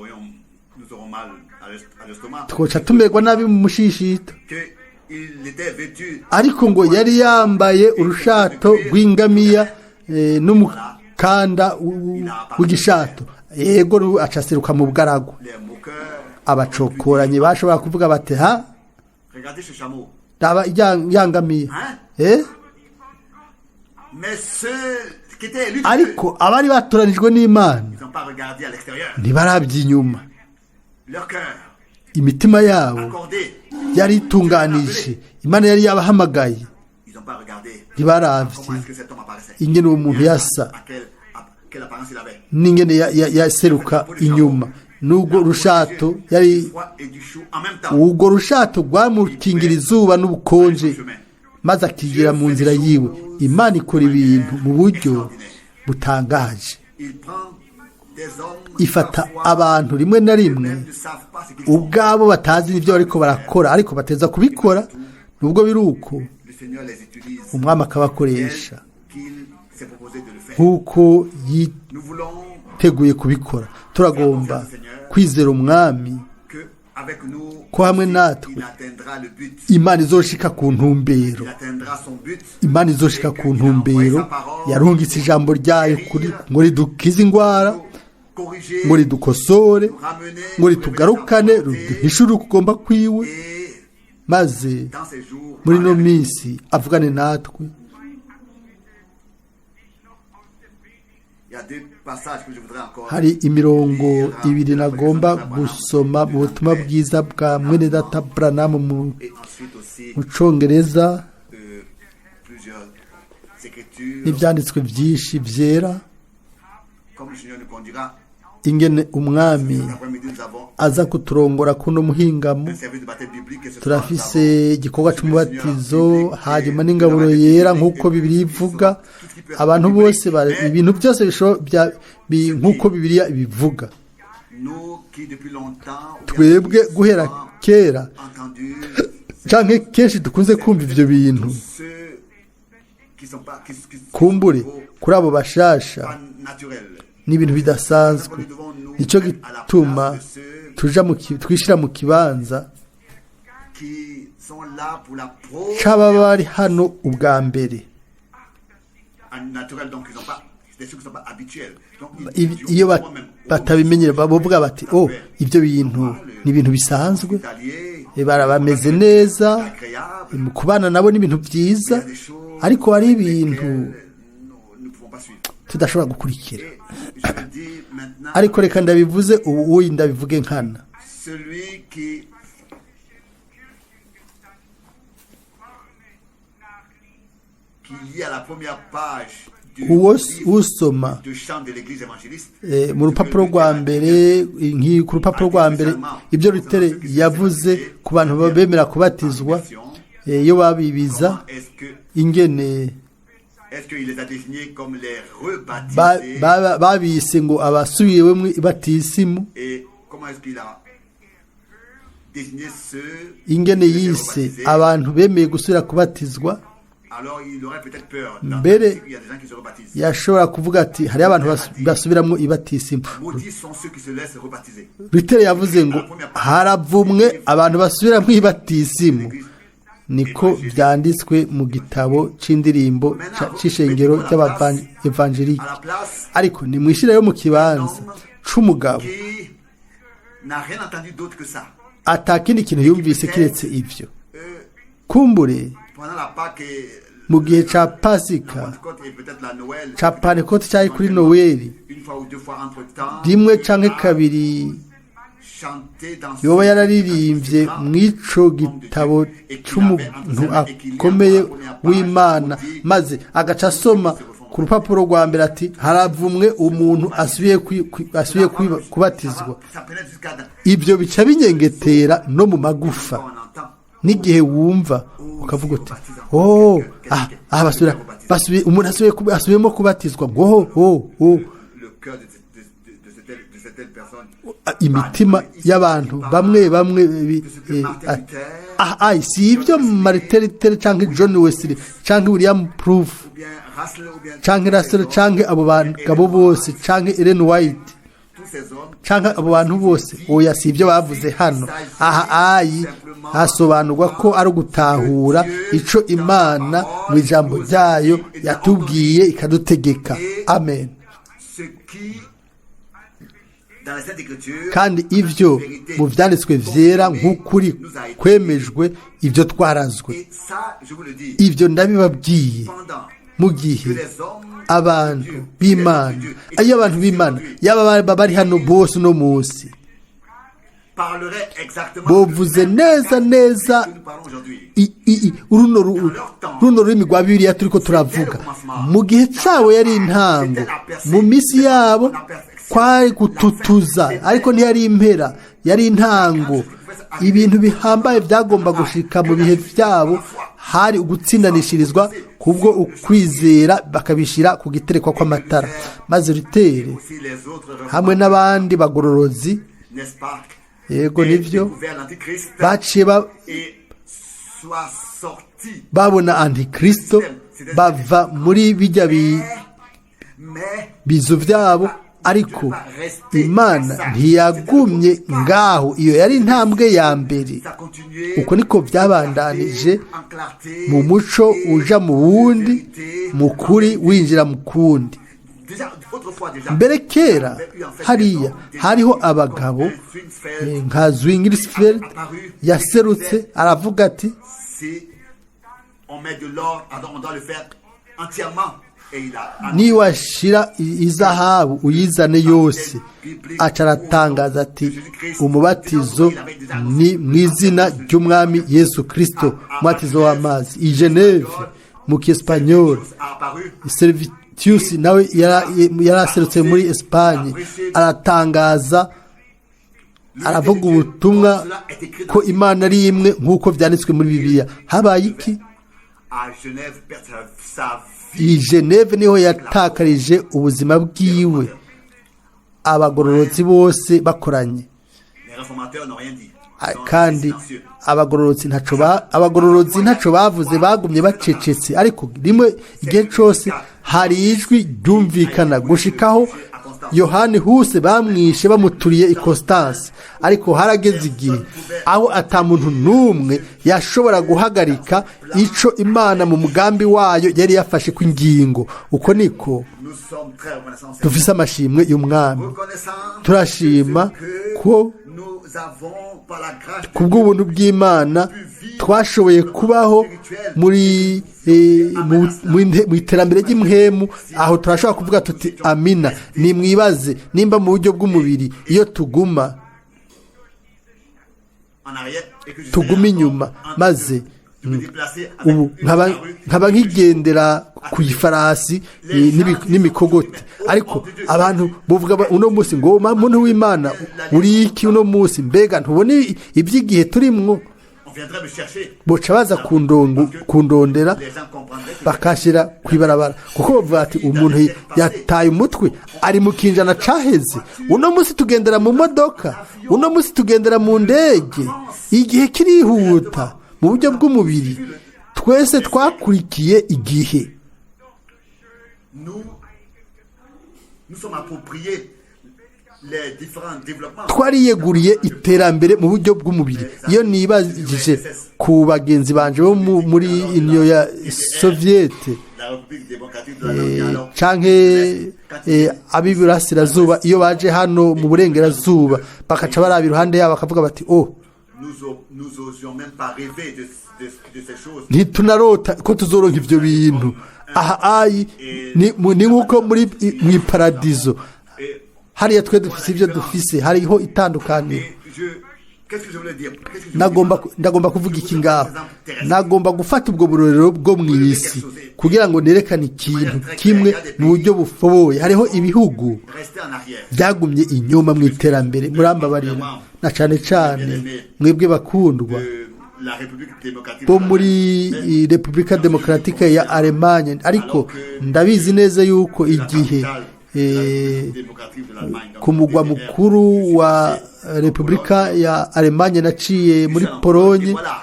Speaker 1: aurons mal à l'estomac.
Speaker 2: twoca tumerwa nabi mu mushishito.
Speaker 1: Que il était vêtu
Speaker 2: Ariko ngo yari yambaye urushato rw'ingamiya n'umukanda w'igishato. Yego, acaseruka mu bwaragwa.
Speaker 1: Les moqueurs.
Speaker 2: Abacokoranyi bashobora kuvuga bati: "Ha,
Speaker 1: Regardez ce chameau.
Speaker 2: raba yangamiya." Eh?
Speaker 1: Mais ceux qui étaient élus de Dieu,
Speaker 2: Ariko abari batoranijwe n'Imana
Speaker 1: ils n'ont pas regardé à l'extérieur.
Speaker 2: ntibarabye inyuma.
Speaker 1: Leur cœur
Speaker 2: Imitima yabo
Speaker 1: accordé,
Speaker 2: yari itunganije, Imana yari yabahamagaye.
Speaker 1: ils n'ont pas regardé
Speaker 2: Ntibaravye
Speaker 1: comment est-ce que cet homme apparaissait.
Speaker 2: ingene uwo muntu yasa
Speaker 1: À quelle apparence il avait.
Speaker 2: n'ingene yaseruka inyuma n'ubwo rushato yari.
Speaker 1: Du froid et du chaud en même temps.
Speaker 2: Ubwo rushato rwamukingira izuba n'ubukonje, maze akigira mu nzira yiwe. Imana ikora ibintu mu buryo butangaje.
Speaker 1: Il prend des hommes
Speaker 2: Ifata
Speaker 1: parfois,
Speaker 2: abantu rimwe na rimwe
Speaker 1: eux-mêmes ne savent pas ce qu'ils font.
Speaker 2: ubwabo batazi n'ibyo bariko barakora, ariko bateza kubikora. Nubwo biri uko,
Speaker 1: Le Seigneur les utilise
Speaker 2: Umwami akabakoresha
Speaker 1: tel qu'il s'est proposé de le faire.
Speaker 2: nk'uko
Speaker 1: Nous voulons
Speaker 2: yiteguye kubikora. Turagomba kwizera Umwami
Speaker 1: que avec nous,
Speaker 2: ko hamwe natwe
Speaker 1: il atteindra le but.
Speaker 2: Imana izoshika ku ntumbero.
Speaker 1: Il atteindra son but.
Speaker 2: Imana izoshika ku ntumbero. Yarungitse ijambo ryayo kuri ngo ridukize indwara,
Speaker 1: Corriger,
Speaker 2: ngo ridukosore,
Speaker 1: ramener,
Speaker 2: ngo ritugarukane, ruduhishure ukugomba kwiwe,
Speaker 1: et
Speaker 2: maze
Speaker 1: dans ces jours,
Speaker 2: muri ino minsi avugane natwe.
Speaker 1: il y a deux passages que je voudrais encore
Speaker 2: Hari imirongo ibiri nagomba gusoma mu butumwa bwiza bwa mwene data Branham mu
Speaker 1: et ensuite aussi
Speaker 2: mu Congereza
Speaker 1: plusieurs écritures
Speaker 2: n'ibyanditswe byinshi byera.
Speaker 1: Comme le Seigneur nous conduira.
Speaker 2: Ingene Umwami
Speaker 1: Cet après-midi, nous avons
Speaker 2: aza kuturongora kuno muhingamo.
Speaker 1: un service de baptême biblique et ce soir,
Speaker 2: Turafise igikorwa c'umubatizo, hanyuma n'ingaburo yera nk'uko Bibiliya ivuga. Abantu bose ibintu byose nk'uko Bibiliya ibivuga.
Speaker 1: Nous qui depuis longtemps, ou bien
Speaker 2: Twebwe guhera
Speaker 1: souvent
Speaker 2: kera
Speaker 1: entendu
Speaker 2: canke kenshi dukunze kumva ivyo bintu,
Speaker 1: ceux qui sont pas qui
Speaker 2: kumbure
Speaker 1: sont
Speaker 2: kuri abo bashasha
Speaker 1: pas naturels.
Speaker 2: ni ibintu bidasanzwe.
Speaker 1: Nous devons nous
Speaker 2: Nico
Speaker 1: mettre à la
Speaker 2: gituma
Speaker 1: place de ceux
Speaker 2: tuja mu twishira mu kibanza
Speaker 1: qui sont là pour la
Speaker 2: c'ababa
Speaker 1: première
Speaker 2: bari hano ubwa mbere.
Speaker 1: Naturel, donc ils ont pas des choses qui sont pas habituelles. Donc ils disent,
Speaker 2: Iyo
Speaker 1: moi-même, oh,
Speaker 2: batabimenyere, bavuga bati: "Oh, ibyo bintu ni ibintu bisanzwe."
Speaker 1: Italien,
Speaker 2: Bameze neza
Speaker 1: agréable,
Speaker 2: mu kubana nabo, ni ibintu byiza,
Speaker 1: il y a des choses
Speaker 2: ariko hari ibintu
Speaker 1: lesquelles nous ne pouvons pas suivre.
Speaker 2: Tudashobora gukurikira.
Speaker 1: Et je le dis maintenant,
Speaker 2: Ariko reka ndabivuze ubu, uyu ndabivuge nkana.
Speaker 1: Celui qui lit à la première page du
Speaker 2: Uwo
Speaker 1: livre
Speaker 2: usoma
Speaker 1: de chant de l'église évangéliste,
Speaker 2: mu rupapuro rwa mbere, ku rupapuro rwa mbere, ibyo Lutere yavuze ku bantu bemera kubatizwa, iyo babibiza,
Speaker 1: comment est-ce que
Speaker 2: ingene
Speaker 1: est-ce qu'il les a désignés comme les rebaptisés
Speaker 2: babise ngo abasubiwemo ibatisimu,
Speaker 1: et comment est-ce qu'il a désigné ceux
Speaker 2: ingene
Speaker 1: qui étaient
Speaker 2: yise
Speaker 1: rebaptisés?
Speaker 2: Abantu bemeye gusubira kubatizwa.
Speaker 1: Alors il aurait peut-être peur d'entendre
Speaker 2: Mbere
Speaker 1: qu'il y a des gens qui se rebaptisent.
Speaker 2: Yashobora kuvuga ati hariho abantu basubiramo ibatisimu.
Speaker 1: Maudits sont ceux qui se laissent rebaptiser.
Speaker 2: Luther yavuze ngo haravumwe abantu basubiramo ibatisimu, niko byanditswe mu gitabo c'indirimbo c'ishengero ry'abaevangelike.
Speaker 1: À la place
Speaker 2: Ariko nimwishireyo mu kibanza c'umugabo
Speaker 1: qui n'a rien entendu d'autre que ça.
Speaker 2: Atakindi kintu yumvise kiretse ivyo. Kumbure
Speaker 1: Pendant la Pâque et
Speaker 2: mu gihe ca
Speaker 1: la
Speaker 2: Pasika,
Speaker 1: Pentecôte et peut-être la Noël,
Speaker 2: ca Pantekote cyari kuri Noweli,
Speaker 1: une fois ou deux fois entre-temps,
Speaker 2: rimwe
Speaker 1: il
Speaker 2: canke
Speaker 1: a
Speaker 2: kabiri,
Speaker 1: chanté dans
Speaker 2: yoba yararirimbye mw'ico gitabo c'umuntu akomeye w'Imana, maze agaca asoma ku rupapuro rwa mbere ati haravumwe umuntu asubiye asubiye kubatizwa.
Speaker 1: Ça pénètre jusqu'à dans-
Speaker 2: Ibyo bica binyengetera no mu magufa.
Speaker 1: Quand on entend
Speaker 2: N'igihe wumva ukavuga uti: "Oh, ah ah, basubira basubiye, umuntu asubiye asubiyemo kubatizwa", ngo oh, oh, oh.
Speaker 1: Le cœur de cette telle personne.
Speaker 2: Imitima y'abantu bamwe bamwe ah ah, si ibyo Martin Luther canke John Wesley canke William Proof
Speaker 1: Ou bien Russell, ou bien
Speaker 2: canke Russell canke abo bagabo bose canke Ellen White
Speaker 1: tous ces hommes
Speaker 2: canke abo bantu bose, oya, si ibyo bavuze hano. Aha ayi hasobanurwa ko ari ugutahura ico Imana mu ijambo ryayo yatubwiye ikadutegeka. Amen.
Speaker 1: Ce qui dans la Sainte Écriture
Speaker 2: Kandi ivyo mu vyanditswe vyera nk'ukuri kwemejwe, ibyo twarazwe.
Speaker 1: Et ça, je vous le dis,
Speaker 2: Ibyo ndabibabwiye,
Speaker 1: pendant
Speaker 2: mu
Speaker 1: que
Speaker 2: gihe
Speaker 1: les hommes
Speaker 2: abantu b'Imana, iyo abantu b'Imana yaba bari hano bose uno munsi,
Speaker 1: parleraient exactement
Speaker 2: bovuze
Speaker 1: le même
Speaker 2: neza
Speaker 1: langage
Speaker 2: neza
Speaker 1: que nous parlons aujourd'hui.
Speaker 2: Runo rurimi rwa Bibiliya turiko turavuga. Mu gihe cabo yari intango, mu minsi yabo kwari gututuza, ariko ntiyari impera, yari intango. Ibintu bihambaye byagomba gushika mu bihe byabo hari ugutsindanishirizwa kubwo ukwizera, bakabishira ku giterekwa kw'amatara, maze Lutere
Speaker 1: Aussi les autres
Speaker 2: hamwe n'abandi bagororozi,
Speaker 1: n'est-ce pas,
Speaker 2: yego,
Speaker 1: aient
Speaker 2: nivyo,
Speaker 1: découvert l'Antichrist
Speaker 2: baciye
Speaker 1: et soient sortis.
Speaker 2: Babona antikristo, bava muri bijya
Speaker 1: Mais
Speaker 2: bizu byabo. Ariko Imana ntiyagumye ngaho, iyo yari intambwe ya mbere.
Speaker 1: Ça continuait
Speaker 2: Uko niko byabandanije
Speaker 1: en clarté
Speaker 2: mu muco uja mu wundi, mu kuri winjira mu kundi.
Speaker 1: Déjà, autrefois déjà,
Speaker 2: Mbere kera hariya hariho abagabo nka Zwinglifeld yaserutse aravuga ati
Speaker 1: si on met de l'or, alors on doit le faire entièrement. Et il a
Speaker 2: niwashira izahabu uyizane yose. Aca aratangaza ati umubatizo ni mu izina ry'Umwami Yesu Kristo, umubatizo w'amazi, i Geneve mu kiespanyol.
Speaker 1: A apparu.
Speaker 2: Tius nawe yaraserutse muri Espagne, aratangaza, aravuga ubutumwa ko Imana ari imwe nk'uko vyanditswe muri Bibiliya. Habaye iki?
Speaker 1: À Genève, perd sa vie.
Speaker 2: I Geneve niho yatakarije ubuzima bwiwe, abagororotsi bose bakoranye.
Speaker 1: Les réformateurs n'ont rien dit. Ils sont restés
Speaker 2: Kandi
Speaker 1: silencieux.
Speaker 2: abagororotsi ntaco bavuze, bagumye bacecetse. Ariko rimwe igihe cose hari ijwi ryumvikana gushikaho Yohani Huse bamwishe bamuturiye i Constance. Ariko harageze igihe aho ata muntu n'umwe yashobora guhagarika ico Imana mu mugambi wayo yari yafashe kw'ingingo. Uko niko
Speaker 1: Nous sommes très reconnaissants.
Speaker 2: dufise amashimwe y'Umwami.
Speaker 1: Reconnaissants
Speaker 2: Turashima
Speaker 1: que
Speaker 2: ko
Speaker 1: nous avons, par la grâce de
Speaker 2: ku bw'ubuntu bw'Imana, twashoboye kubaho muri mu iterambere ry'impwemu, aho turashobora kuvuga tuti amina. Nimwibaze nimba mu buryo bw'umubiri iyo tuguma
Speaker 1: en arrière et que je
Speaker 2: tuguma
Speaker 1: serais
Speaker 2: inyuma,
Speaker 1: encore en train
Speaker 2: maze
Speaker 1: de me déplacer avec
Speaker 2: ubu
Speaker 1: une
Speaker 2: nkaba
Speaker 1: charrue.
Speaker 2: nkaba nkigendera ku ifarasi n'imikogote. Ariko abantu buvuga uno munsi ngo: "Muntu w'Imana, uri iki uno munsi? Mbega ntubona iby'igihe turimwo?"
Speaker 1: On viendrait me chercher.
Speaker 2: Boca baza kundondera,
Speaker 1: Les gens comprendraient que
Speaker 2: bakashyira ku ibarabara, kuko bavuga ati: "Umuntu yataye umutwe, ari mu kinjana caheze." Uno munsi tugendera mu modoka, uno munsi tugendera mu ndege, igihe kirihuta. Mu buryo bw'umubiri twese twakurikiye igihe.
Speaker 1: Nous nous sommes appropriés les différents développements.
Speaker 2: Twariyeguriye iterambere mu buryo bw'umubiri. Iyo nibajije ku bagenzi banje bo muri Union ya Soviete
Speaker 1: La République démocratique de la alors,
Speaker 2: canke ab'iburasirazuba, iyo baje hano mu burengerazuba bakaca baraba iruhande yabo, bakavuga bati: "Oh,
Speaker 1: nous osions même pas rêver de ces choses.
Speaker 2: ntitunarota ko tuzoronka ivyo bintu." Aha ayi ni nk'uko muri mu iparadizo.
Speaker 1: Et,
Speaker 2: Hariya twe dufise ivyo dufise, hariho itandukaniro.
Speaker 1: et je, qu'est-ce que je voulais dire? Qu'est-ce que je voulais
Speaker 2: Nagomba
Speaker 1: dire?
Speaker 2: Ndagomba kuvuga iki ngaho? Nagomba gufata ubwo burorero bwo mu isi kugira ngo nerekane ikintu kimwe mu buryo bufoboye. Hariho ibihugu
Speaker 1: Rester en arrière.
Speaker 2: byagumye inyuma mu iterambere. Murambabarira, na cane cane mwebwe bakundwa
Speaker 1: De la République démocratique
Speaker 2: bo
Speaker 1: de la
Speaker 2: muri Repubulika Demokratike ya Alemanye. Ariko ndabizi neza yuko igihe
Speaker 1: démocratique de l'Allemagne, donc
Speaker 2: ku mugwa
Speaker 1: DDR,
Speaker 2: mukuru wa Repubulika ya Alemanye naciye muri Polonye.
Speaker 1: Voilà.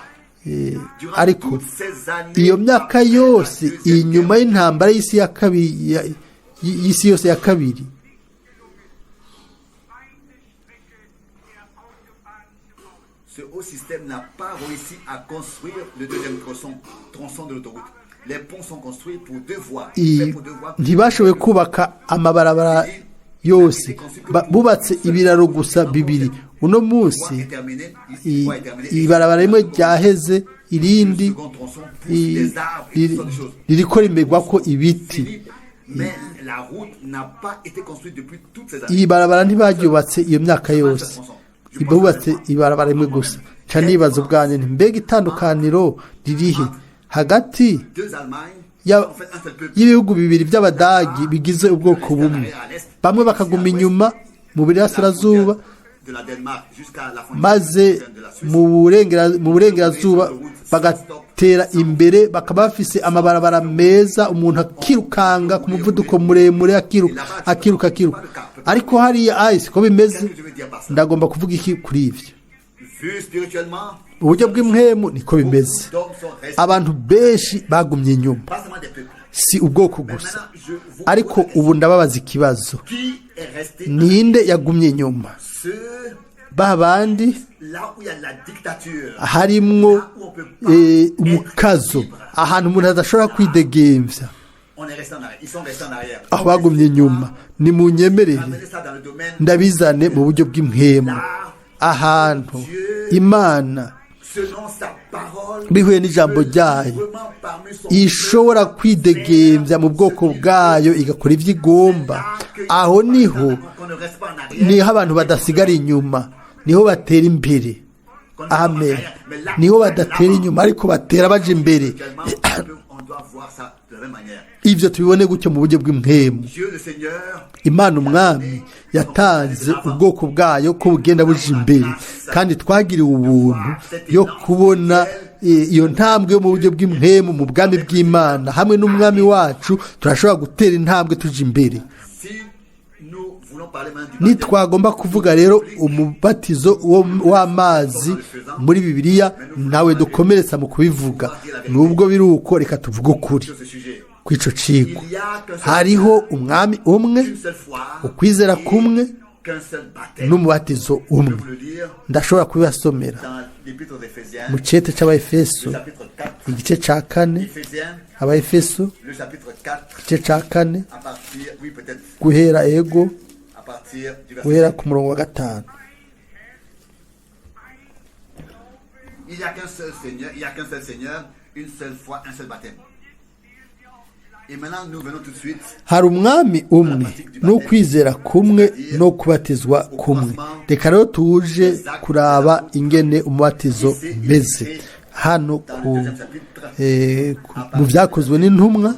Speaker 1: Durant
Speaker 2: Ariko
Speaker 1: toutes ces années,
Speaker 2: iyo myaka yose inyuma y'intambara y'isi ya kabiri, y'isi yose ya kabiri,
Speaker 1: ce haut système n'a pas réussi à construire le deuxième tronçon de l'autoroute. Les ponts sont construits pour deux voies. Faits pour deux voies.
Speaker 2: Ntibashoboye kubaka amabarabara yose. Bubatse ibiraro gusa bibiri. Uno munsi
Speaker 1: Voie est terminée, voie est terminée.
Speaker 2: ibarabara rimwe ryaheze, irindi
Speaker 1: Le second tronçon pousse des arbres et toutes sortes de choses.
Speaker 2: ririko rimerwako ibiti.
Speaker 1: Fini. Mais la route n'a pas été construite depuis toutes ces années.
Speaker 2: Iri barabara ntibaryubatse iyo myaka yose, bubatse ibarabara rimwe gusa. Ca nibaza ubwanjye nti: mbega itandukaniro ririhe hagati
Speaker 1: Deux Allemagnes, en fait un seul peuple.
Speaker 2: y'ibihugu bibiri by'Abadagi bigize ubwoko bumwe, bamwe bakaguma inyuma mu burasirazuba,
Speaker 1: De la Danemark jusqu'à la frontière
Speaker 2: maze
Speaker 1: de la Suisse.
Speaker 2: mu burengerazuba bagatera imbere, bakaba bafise amabarabara meza, umuntu akirukanga ku muvuduko muremure, akiruka, akiruka, akiruka. Ariko hariya ayisi ko bimeze.
Speaker 1: Qu'est-ce que je veux dire par ça?
Speaker 2: Ndagomba kuvuga iki kuri ivyo?
Speaker 1: Vu spirituellement,
Speaker 2: Uburyo bw'impwemu niko bimeze.
Speaker 1: beaucoup d'hommes sont restés.
Speaker 2: Abantu benshi bagumye inyuma.
Speaker 1: Pas seulement des peuples.
Speaker 2: Si ubwoko gusa.
Speaker 1: Maintenant, je vous
Speaker 2: Ariko
Speaker 1: pose la question.
Speaker 2: ubu ndababaza ikibazo:
Speaker 1: Qui est resté?
Speaker 2: Ninde yagumye inyuma?
Speaker 1: Ceux
Speaker 2: Ba bandi
Speaker 1: là où il y a la dictature.
Speaker 2: harimwo umukazo, ahantu umuntu adashobora kwidegemvya,
Speaker 1: On est resté en arrière. Ils sont restés en arrière.
Speaker 2: aho bagumye inyuma. Ni mu nyemerere
Speaker 1: Ramenez ça dans le domaine.
Speaker 2: ndabizane mu buryo bw'impwemu, ahantu Imana
Speaker 1: Selon sa parole,
Speaker 2: bihuye n'ijambo ryayo
Speaker 1: librement parmi son
Speaker 2: ishobora kwidegemvya mu bwoko bwayo, igakora ivyo igomba. Aho niho
Speaker 1: qu'on ne reste pas en arrière.
Speaker 2: niho abantu badasigara inyuma, niho batera imbere.
Speaker 1: Qu'on ne reste pas en
Speaker 2: Amen.
Speaker 1: arrière. Mais là,
Speaker 2: Niho badatera inyuma, ariko batera baja imbere.
Speaker 1: spirituellement, on doit voir ça de la même manière.
Speaker 2: Ibyo tubibone gutyo mu buryo bw'impwemu.
Speaker 1: Dieu le Seigneur
Speaker 2: Imana Umwami yatanze ubwoko bwayo ko bugenda buja imbere, kandi twagiriwe ubuntu yo kubona iyo ntambwe yo mu buryo bw'impwemu mu bwami bw'Imana. Hamwe n'Umwami wacu turashobora gutera intambwe tuja imbere.
Speaker 1: Si nous voulons parler maintenant du baptême,
Speaker 2: Nitwagomba kuvuga rero umubatizo w'amazi muri Bibiliya, nawe dukomeretsa mu kubivuga. Nubwo biri uko, reka tuvuge ukuri
Speaker 1: sur ce sujet,
Speaker 2: kw'ico cigwa.
Speaker 1: il y a qu'un seul,
Speaker 2: Hariho Umwami umwe,
Speaker 1: une seule foi,
Speaker 2: ukwizera kumwe
Speaker 1: qu'un seul baptême.
Speaker 2: n'umubatizo
Speaker 1: Je
Speaker 2: umwe.
Speaker 1: peux vous le lire
Speaker 2: Ndashobora kubibasomera
Speaker 1: dans l'épître aux Éphésiens,
Speaker 2: mu cete c'Abaefeso,
Speaker 1: le chapitre 4.
Speaker 2: igice ca 4.
Speaker 1: Éphésiens,
Speaker 2: Abaefeso,
Speaker 1: le chapitre 4,
Speaker 2: igice ca 4,
Speaker 1: à partir, oui, peut-être
Speaker 2: guhera, ego,
Speaker 1: à partir du verset.
Speaker 2: guhera ku murongo wa 5.
Speaker 1: Il n'y a qu'un seul Seigneur, il n'y a qu'un seul Seigneur, une seule foi, un seul baptême. Et maintenant, nous venons tout de suite
Speaker 2: Hari Umwami umwe n'ukwizera kumwe no kubatizwa kumwe. Reka rero tuje kuraba ingene umubatizo umeze hano
Speaker 1: dans
Speaker 2: ku
Speaker 1: le deuxième chapitre,
Speaker 2: mu Byakozwe n'Intumwa,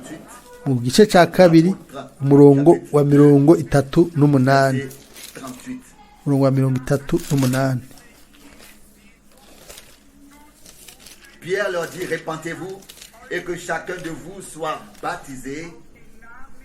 Speaker 2: mu gice cya 2, umurongo wa 38.
Speaker 1: verset 38.
Speaker 2: Umurongo wa 38.
Speaker 1: Pierre leur dit, répentez-vous et que chacun de vous soit baptisé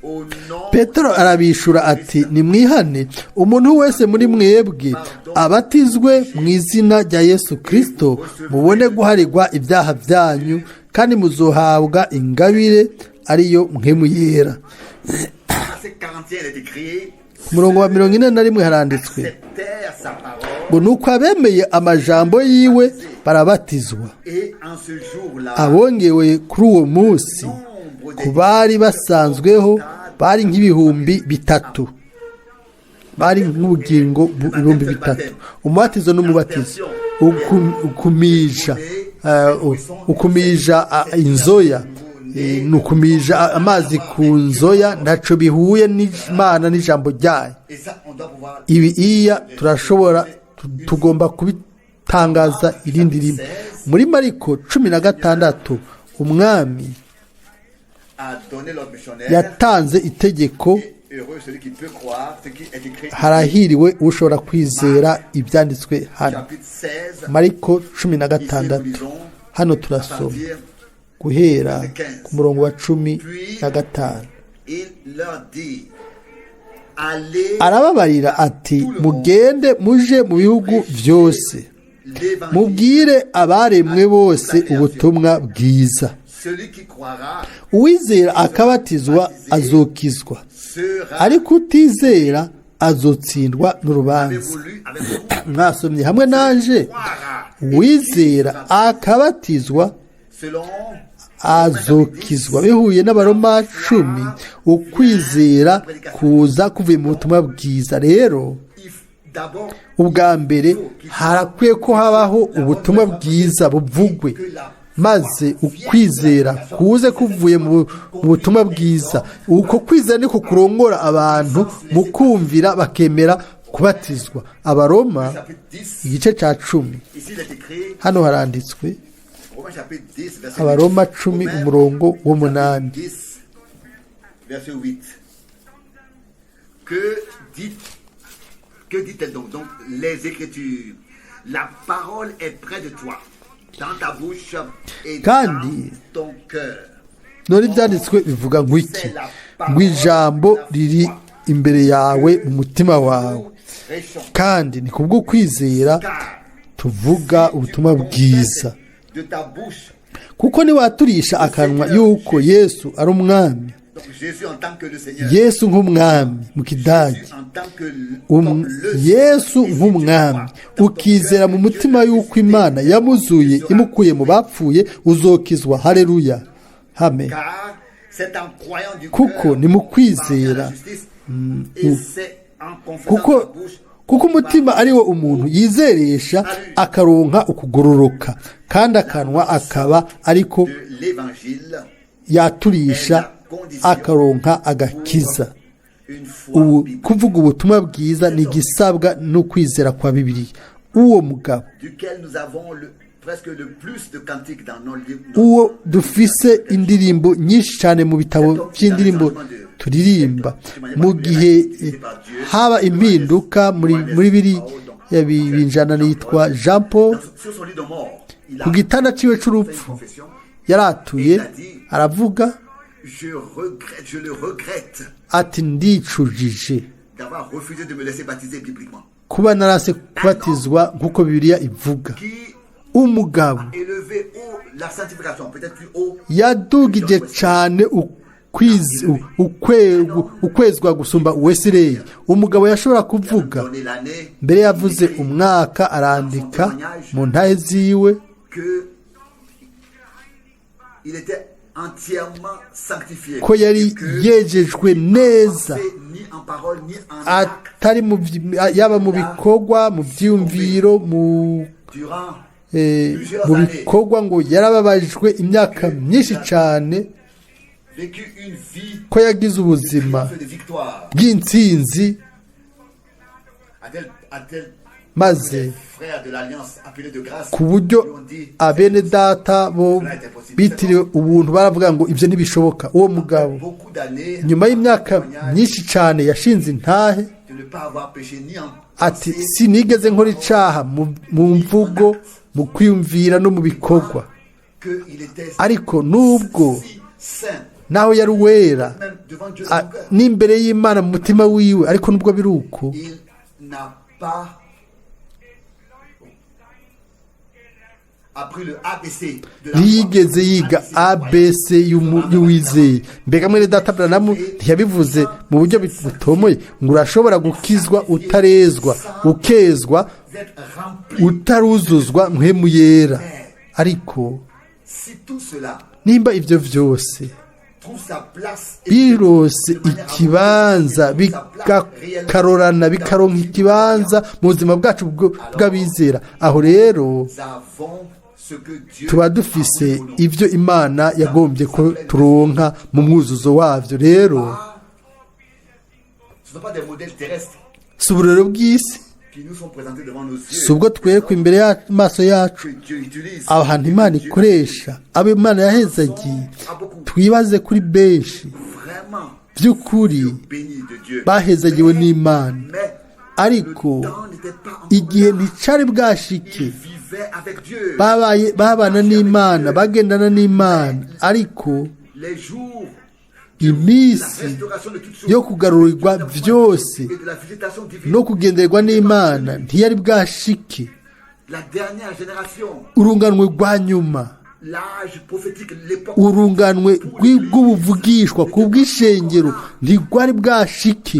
Speaker 1: au nom
Speaker 2: Petero arabishura ati: "Nimwihane, umuntu wese muri mwebwe abatizwe mu izina rya Yesu Kirisito, mubone guharirwa ibyaha byanyu, kandi muzohabwa ingabire ariyo Mpwemu Yera."
Speaker 1: Verset 41, il est écrit,
Speaker 2: Ku murongo wa 41 haranditswe
Speaker 1: acceptèrent sa parole
Speaker 2: ngo: "Nuko abemeye amajambo yiwe barabatizwa,
Speaker 1: et en ce jour-là,
Speaker 2: abongewe kuri uwo munsi ku bari basanzweho bari nk'3,000, bari nk'ubugingo 3,000." Umubatizo n'umubatizo, ukumija inzoya, ni ukumija amazi ku nzoya, ntaco bihuye n'Imana n'ijambo ryayo.
Speaker 1: Et ça, on doit pouvoir
Speaker 2: Ibi iya turashobora tugomba kubitangaza irindi rimwe. Muri Mariko 16, Umwami
Speaker 1: a donné l'ordre missionnaire.
Speaker 2: yatanze itegeko.
Speaker 1: Et heureux celui qui peut croire ce qui est écrit.
Speaker 2: Harahiriwe ushobora kwizera ibyanditswe hano.
Speaker 1: Chapitre 16,
Speaker 2: Mariko cumi na
Speaker 1: ici nous
Speaker 2: gatandatu
Speaker 1: lisons
Speaker 2: hano
Speaker 1: à
Speaker 2: turasoma
Speaker 1: partir,
Speaker 2: guhera ku murongo wa 15.
Speaker 1: il leur dit, allez
Speaker 2: Arababarira ati: "Mugende muje mu bihugu byose,
Speaker 1: l'évangile.
Speaker 2: mubwire abaremwe bose ubutumwa bwiza.
Speaker 1: Celui qui croira
Speaker 2: Uwizera akabatizwa azokizwa,
Speaker 1: sera."
Speaker 2: ariko utizera azotsindwa n'urubanza."
Speaker 1: Avez-vous lu avec vous?
Speaker 2: Mwasomye hamwe nanje?
Speaker 1: Croira
Speaker 2: Uwizera akabatizwa
Speaker 1: selon
Speaker 2: azokizwa. Bihuye n'Abaroma 10, ukwizera kuza kuvuye mu butumwa bwiza. Rero
Speaker 1: d'abord
Speaker 2: ubwa mbere harakwiye ko habaho ubutumwa bwiza buvugwe, maze ukwizera kuze kuvuye mu butumwa bwiza. Uko kwizera niko kurongora abantu mu kumvira, bakemera kubatizwa. Abaroma
Speaker 1: chapitre 10,
Speaker 2: igice cya 10,
Speaker 1: ici il est écrit,
Speaker 2: hano haranditswe,
Speaker 1: Romains chapitre 10, verset
Speaker 2: Abaroma
Speaker 1: 8.
Speaker 2: 10,
Speaker 1: Romains
Speaker 2: umurongo w'8.
Speaker 1: 10, verset 8. Que dit, que dit-elle donc? Donc, les Écritures. La parole est près de toi, dans ta bouche et
Speaker 2: Kandi
Speaker 1: dans ton cœur.
Speaker 2: None ibyanditswe bivuga ngo iki? Ngo ijambo riri imbere yawe, mu mutima wawe.
Speaker 1: Prêchons.
Speaker 2: Kandi ni kubwo kwizera
Speaker 1: Car
Speaker 2: tuvuga ubutumwa bwiza,
Speaker 1: de ta bouche,
Speaker 2: kuko niwaturisha akanwa yuko Yesu ari Umwami.
Speaker 1: Donc Jésus en tant que le Seigneur,
Speaker 2: Yesu nk'Umwami mu Kidage,
Speaker 1: Jésus en tant que comme le
Speaker 2: Yesu
Speaker 1: Et si tu
Speaker 2: nk'Umwami,
Speaker 1: crois dans ton
Speaker 2: ukizera
Speaker 1: cœur
Speaker 2: mu
Speaker 1: que
Speaker 2: mutima
Speaker 1: Dieu
Speaker 2: yuko
Speaker 1: l'a
Speaker 2: Imana
Speaker 1: ressuscité,
Speaker 2: yamuzuye
Speaker 1: tu seras
Speaker 2: imukuye mu bapfuye, uzokizwa. Haleluya, hame.
Speaker 1: Car c'est en croyant du
Speaker 2: Kuko
Speaker 1: cœur
Speaker 2: ni mu
Speaker 1: qu'on parvient à la
Speaker 2: kwizera,
Speaker 1: justice, et c'est en confessant
Speaker 2: kuko
Speaker 1: de la bouche
Speaker 2: kuko umutima ari wo umuntu yizeresha akaronka ukugororoka, kandi akanwa akaba ariko
Speaker 1: de l'évangile
Speaker 2: yaturisha akaronka agakiza.
Speaker 1: une foi
Speaker 2: Ubu
Speaker 1: biblique
Speaker 2: kuvuga ubutumwa bwiza ni igisabwa no kwizera kwa Bibiliya. Uwo mugabo
Speaker 1: duquel nous avons presque le plus de cantiques dans nos livres.
Speaker 2: Uwo dufise indirimbo nyinshi cyane mu bitabo by'indirimbo turirimba. Mu gihe haba impinduka muri biriya binjana, yitwa Jean Paul,
Speaker 1: Sur son lit de mort, il a
Speaker 2: ku gitanda ciwe
Speaker 1: fait une
Speaker 2: c'urupfu
Speaker 1: confession.
Speaker 2: yaratuye aravuga
Speaker 1: Je regrette, je le regrette
Speaker 2: ati: "Ndicujije
Speaker 1: d'avoir refusé de me laisser baptiser bibliquement."
Speaker 2: kuba narase kubatizwa nk'uko Bibiliya ivuga."
Speaker 1: Qui
Speaker 2: Umugabo
Speaker 1: élevé haut la sanctification, peut-être plus haut,
Speaker 2: yadugije cyane ukwezwa gusumba Wesileyi. Umugabo yashobora kuvuga
Speaker 1: donné l'année,
Speaker 2: mbere, yavuze umwaka, arandika mu ntahe ziwe
Speaker 1: que il était entièrement sanctifié.
Speaker 2: ko yari
Speaker 1: Et que
Speaker 2: yejejwe neza,
Speaker 1: pensé ni en parole ni en acte
Speaker 2: atari yaba mu bikorwa, mu byiyumviro,
Speaker 1: durant
Speaker 2: mu bikorwa, ngo yarababajwe imyaka myinshi cyane,
Speaker 1: vécu une vie
Speaker 2: ko yagize ubuzima
Speaker 1: de victoire
Speaker 2: bw'intsinzi,
Speaker 1: à tel
Speaker 2: maze
Speaker 1: les frères de l'alliance appelés de grâce
Speaker 2: ku buryo
Speaker 1: lui ont dit:
Speaker 2: abene data bo bitiriwe ubuntu baravuga ngo ibyo ntibishoboka. Uwo mugabo,
Speaker 1: beaucoup d'années,
Speaker 2: nyuma y'imyaka myinshi cyane, yashinze intahe
Speaker 1: de ne pas avoir péché ni en
Speaker 2: ati:
Speaker 1: pensée,
Speaker 2: "Sinigeze nkora icaha mu mvugo, mu kwiyumvira no mu bikorwa."
Speaker 1: que il était
Speaker 2: Ariko nubwo
Speaker 1: si saint
Speaker 2: naho yari uwera
Speaker 1: même devant Dieu dans son cœur,
Speaker 2: n'imbere y'Imana mu mutima wiwe, ariko nubwo biri uko,
Speaker 1: il n'a pas appris le ABC de la foi.
Speaker 2: Ntiyigeze yiga ABC y'uwizeye. Mbega mwene data Branham ntiyabivuze mu buryo butomoye ngo urashobora gukizwa utarezwa, ukezwa
Speaker 1: Être rempli.
Speaker 2: utaruzuzwa Mpwemu Yera? Ariko
Speaker 1: Si tout cela
Speaker 2: nimba ibyo byose
Speaker 1: trouve sa place et
Speaker 2: birose ikibanza, bigakarorana, bikaronka ikibanza mu buzima bwacu bw'abizera, aho rero
Speaker 1: nous avons ce que Dieu
Speaker 2: tuba
Speaker 1: a
Speaker 2: dufise
Speaker 1: voulu pour nous.
Speaker 2: ibyo Imana yagombye ko turonka mu mwuzuzo wabyo. Rero
Speaker 1: Ce ne sont pas des modèles terrestres
Speaker 2: si uburero bw'isi,
Speaker 1: qui nous sont présentés devant nos yeux
Speaker 2: si ubwo twekwa imbere y'amaso yacu,
Speaker 1: que Dieu utilise.
Speaker 2: Ahantu Imana ikoresha, abo Imana yahezagiye, twibaze kuri benshi
Speaker 1: Vraiment
Speaker 2: by'ukuri
Speaker 1: béni de Dieu.
Speaker 2: bahezagiwe n'Imana,
Speaker 1: Mais
Speaker 2: ariko
Speaker 1: le temps n'était pas encore
Speaker 2: igihe
Speaker 1: là.
Speaker 2: nticari bwashike.
Speaker 1: Ils vivaient avec Dieu.
Speaker 2: Babaye babana n'Imana, bagendana n'Imana, ariko
Speaker 1: Les jours
Speaker 2: iminsi
Speaker 1: la restauration de toutes choses
Speaker 2: yo kugarurirwa byose
Speaker 1: et de la visitation divine.
Speaker 2: no kugenderwa n'Imana ntiyari bwashike.
Speaker 1: La dernière génération,
Speaker 2: Urunganwe rwa nyuma,
Speaker 1: l'âge prophétique, l'époque
Speaker 2: urunganwe rw'ubuvugishwa ku bw'ishengero ntirwari bwashike.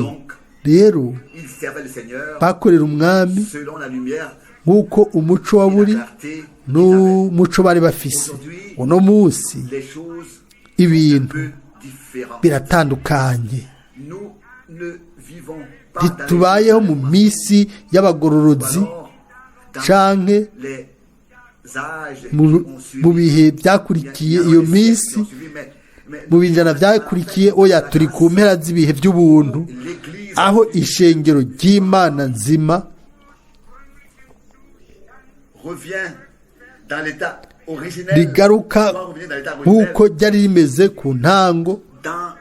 Speaker 2: Rero
Speaker 1: ils servaient le Seigneur
Speaker 2: bakorera Umwami
Speaker 1: selon la lumière
Speaker 2: nk'uko umuco wa
Speaker 1: et la
Speaker 2: buri
Speaker 1: clarté qu'ils avaient.
Speaker 2: n'umuco bari bafise. Uno munsi
Speaker 1: Les choses
Speaker 2: ibintu
Speaker 1: un peu différentes.
Speaker 2: biratandukanye.
Speaker 1: Nous ne vivons pas dans les
Speaker 2: Ntitubayeho mu minsi y'abagororotsi
Speaker 1: ou alors dans
Speaker 2: canke
Speaker 1: les âges
Speaker 2: mu
Speaker 1: qui ont suivi.
Speaker 2: mu bihe byakurikiye iyo minsi, mu binjana byakurikiye. Oya, turi ku mpera z'ibihe by'ubuntu,
Speaker 1: L'Église
Speaker 2: aho ishengero ry'Imana nzima
Speaker 1: revient dans l'état originel.
Speaker 2: rigaruka
Speaker 1: Doit revenir dans l'état originel,
Speaker 2: nk'uko ryari rimeze ku ntango,
Speaker 1: dans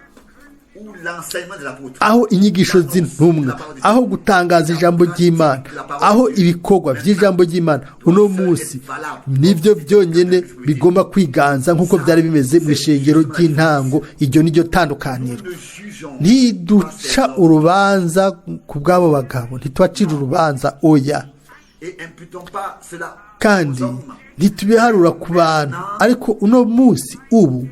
Speaker 1: où l'enseignement de l'apôtre,
Speaker 2: aho inyigisho z'intumwa, aho gutangaza ijambo ry'Imana, aho ibikorwa by'ijambo ry'Imana uno munsi nibyo byonyine bigomba kwiganza nk'uko byari bimeze mu ishengero ry'intango. Iryo ni ryo tandukaniro.
Speaker 1: nous ne jugeons
Speaker 2: Ntiduca urubanza ku bw'abo bagabo, ntitubacira urubanza, oya,
Speaker 1: et imputons pas cela
Speaker 2: kandi
Speaker 1: aux hommes.
Speaker 2: ntitubiharura ku bantu. Ariko uno munsi ubu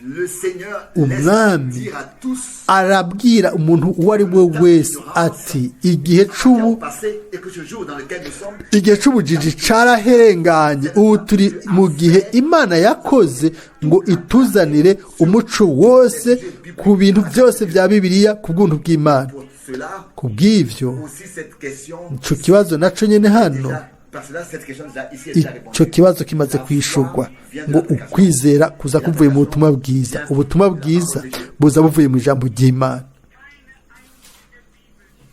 Speaker 1: Le Seigneur
Speaker 2: Umwami
Speaker 1: laisse dire à tous
Speaker 2: arabwira umuntu uwo ari we wese ati igihe c'ubu
Speaker 1: passé et que ce jour dans lequel nous sommes
Speaker 2: igihe c'ubujiji caraherenganye, ubu turi mu gihe Imana yakoze ngo ituzanire umuco wose ku bintu byose bya Bibiliya ku bw'ubuntu bw'Imana.
Speaker 1: Pour cela
Speaker 2: Ku bw'ivyo,
Speaker 1: aussi cette question
Speaker 2: ico kibazo naco nyene hano,
Speaker 1: déjà, par cela cette question déjà ici est déjà
Speaker 2: ico
Speaker 1: répondue.
Speaker 2: kibazo kimaze kwishurwa ngo ukwizera kuza kuvuye mu butumwa bwiza, ubutumwa bwiza buza buvuye mu ijambo ry'Imana.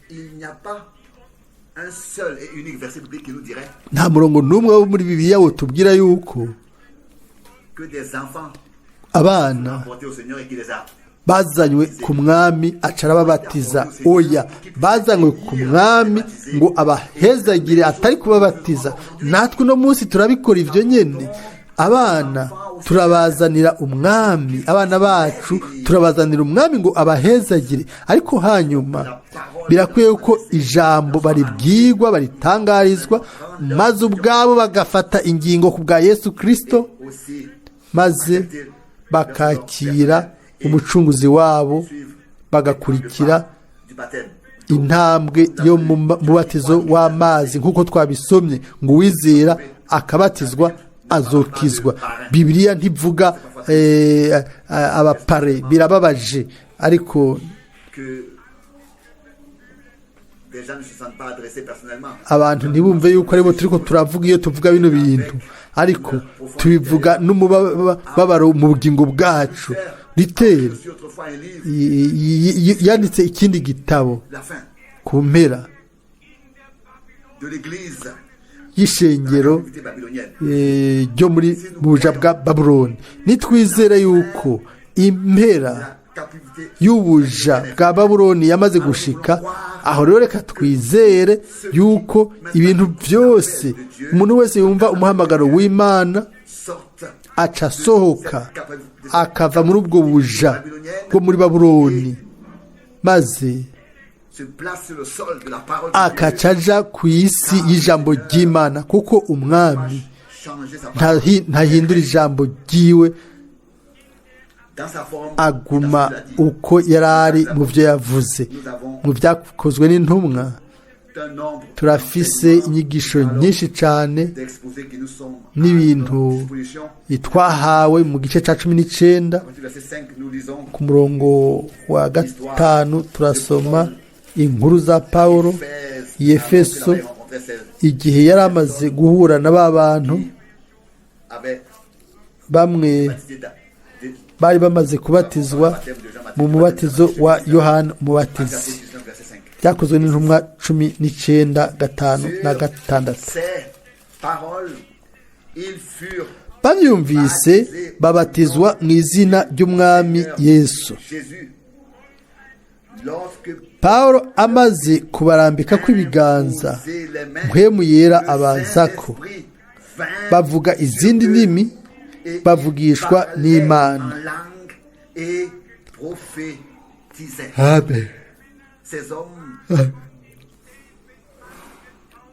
Speaker 1: Il n'y a pas Un seul et unique verset biblique qui nous dirait
Speaker 2: Nta murongo n'umwe wo muri Bibiliya wotubwira yuko
Speaker 1: que des enfants
Speaker 2: abana
Speaker 1: apportés au Seigneur et qui les a
Speaker 2: bazanywe ku mwami aca arababatiza. Oya, bazanywe ku mwami ngo abahezagire, atari kubabatiza. Natwe uno munsi turabikora ibyo nyine. Abana turabazanira umwami, abana bacu turabazanira umwami ngo abahezagire, ariko hanyuma birakwiye ko ijambo baribwirwa, baritangarizwa, maze ubwabo bagafata ingingo ku bwa Yesu Kirisito,
Speaker 1: aussi
Speaker 2: maze bakakira umucunguzi wabo, bagakurikira
Speaker 1: du baptême.
Speaker 2: intambwe yo mu mubatizo w'amazi, nk'uko twabisomye ngo uwizera akabatizwa azokizwa. Bibiliya ntivuga abapare. Birababaje, ariko
Speaker 1: Que des gens ne se sentent pas adressés personnellement.
Speaker 2: Abantu ntibumve yuko aribo turiko turavuga iyo tuvuga bino bintu, ariko tubivuga n'umubabaro mu bugingo bwacu. Riteri
Speaker 1: J'ai autrefois un livre,
Speaker 2: yanditse ikindi gitabo
Speaker 1: La fin
Speaker 2: ku mpera
Speaker 1: de l'église
Speaker 2: y'ishengero
Speaker 1: captivité babylonienne.
Speaker 2: Ryo muri mu buja bwa Babuloni. Nitwizere yuko impera
Speaker 1: La captivité
Speaker 2: y'ubuja bwa Babuloni yamaze gushika, aho rero reka twizere yuko ibintu byose, umuntu wese yumva umuhamagaro w'Imana
Speaker 1: sorte
Speaker 2: aca asohoka akava muri ubwo buja bwo muri Babuloni, maze
Speaker 1: se place sur le sol de la parole de Dieu.
Speaker 2: Akaca aja ku isi y'ijambo ry'Imana, kuko umwami
Speaker 1: Changer sa parole
Speaker 2: ntahindura ijambo ryiwe.
Speaker 1: Dans sa forme,
Speaker 2: Aguma
Speaker 1: dans ce qu'il a dit.
Speaker 2: uko yari ari mu byo yavuze. Mu Byakozwe n'Intumwa
Speaker 1: Un nombre
Speaker 2: turafise inyigisho nyinshi cyane
Speaker 1: d'exposés qui nous sont à
Speaker 2: n'ibintu
Speaker 1: notre disposition.
Speaker 2: twahawe mu gice cya 19.
Speaker 1: À partir du verset 5, nous lisons
Speaker 2: Ku murongo wa 5 turasoma inkuru za Pawulo
Speaker 1: Éphèse,
Speaker 2: i Efeso,
Speaker 1: alors qu'il avait rencontré ces
Speaker 2: igihe yari amaze guhura na ba bantu
Speaker 1: qui avaient
Speaker 2: bamwe
Speaker 1: baptisé
Speaker 2: bari bamaze kubatizwa mu mubatizo wa Yohana Umubatizi.
Speaker 1: Actes 19, verset 5.
Speaker 2: Byakozwe n'Intumwa 19, 5 na 6.
Speaker 1: Ces paroles, ils furent
Speaker 2: Babyumvise babatizwa mu izina ry'umwami Yesu.
Speaker 1: Jésus. Lorsque
Speaker 2: Pawulo amaze kubarambika kw'ibiganza,
Speaker 1: posaient les mains,
Speaker 2: Mpwemu Yera
Speaker 1: le
Speaker 2: abazako,
Speaker 1: Saint-Esprit vint
Speaker 2: bavuga izindi
Speaker 1: sur eux
Speaker 2: ndimi,
Speaker 1: et
Speaker 2: bavugishwa
Speaker 1: ils parlaient
Speaker 2: n'Imana.
Speaker 1: en langue et prophétisaient.
Speaker 2: Amen.
Speaker 1: Ces hommes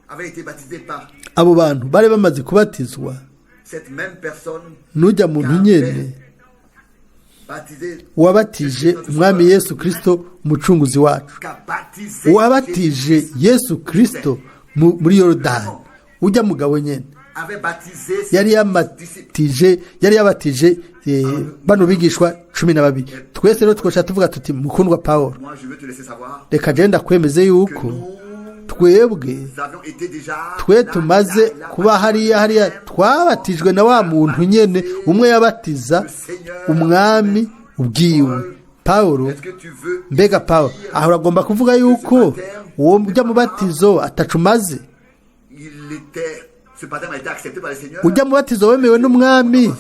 Speaker 1: avaient été baptisés par
Speaker 2: Abo bantu bari bamaze kubatizwa
Speaker 1: cette même personne
Speaker 2: n'ujya muntu nyene
Speaker 1: baptisé
Speaker 2: wabatije umwami Yesu Kirisito umucunguzi wacu,
Speaker 1: qu'a baptisé
Speaker 2: wabatije
Speaker 1: Jésus-Christ,
Speaker 2: Yesu Kirisito muri Yorodani, ujya mugabo nyene
Speaker 1: avait baptisé ses
Speaker 2: yari
Speaker 1: disciples.
Speaker 2: yamatije, yari yabatije bano bigishwa 12. Twese rero twosha tuvuga tuti: "Mukundwa Paul,
Speaker 1: Moi, je veux te laisser savoir
Speaker 2: reka genda kwemeze
Speaker 1: que
Speaker 2: yuko
Speaker 1: nous
Speaker 2: twebwe
Speaker 1: avions été déjà
Speaker 2: twe
Speaker 1: là,
Speaker 2: tumaze
Speaker 1: là, là,
Speaker 2: kuba hariya hariya, twabatijwe na wa muntu nyene umwe yabatiza umwami ubwiwe Pawulo."
Speaker 1: Est-ce que tu veux
Speaker 2: Mbega Pawulo aho uragomba kuvuga yuko uwo ujya mubatizo atacumaze?
Speaker 1: Il était ce baptême a été accepté par le Seigneur.
Speaker 2: Ujya mubatizo wemewe n'umwami,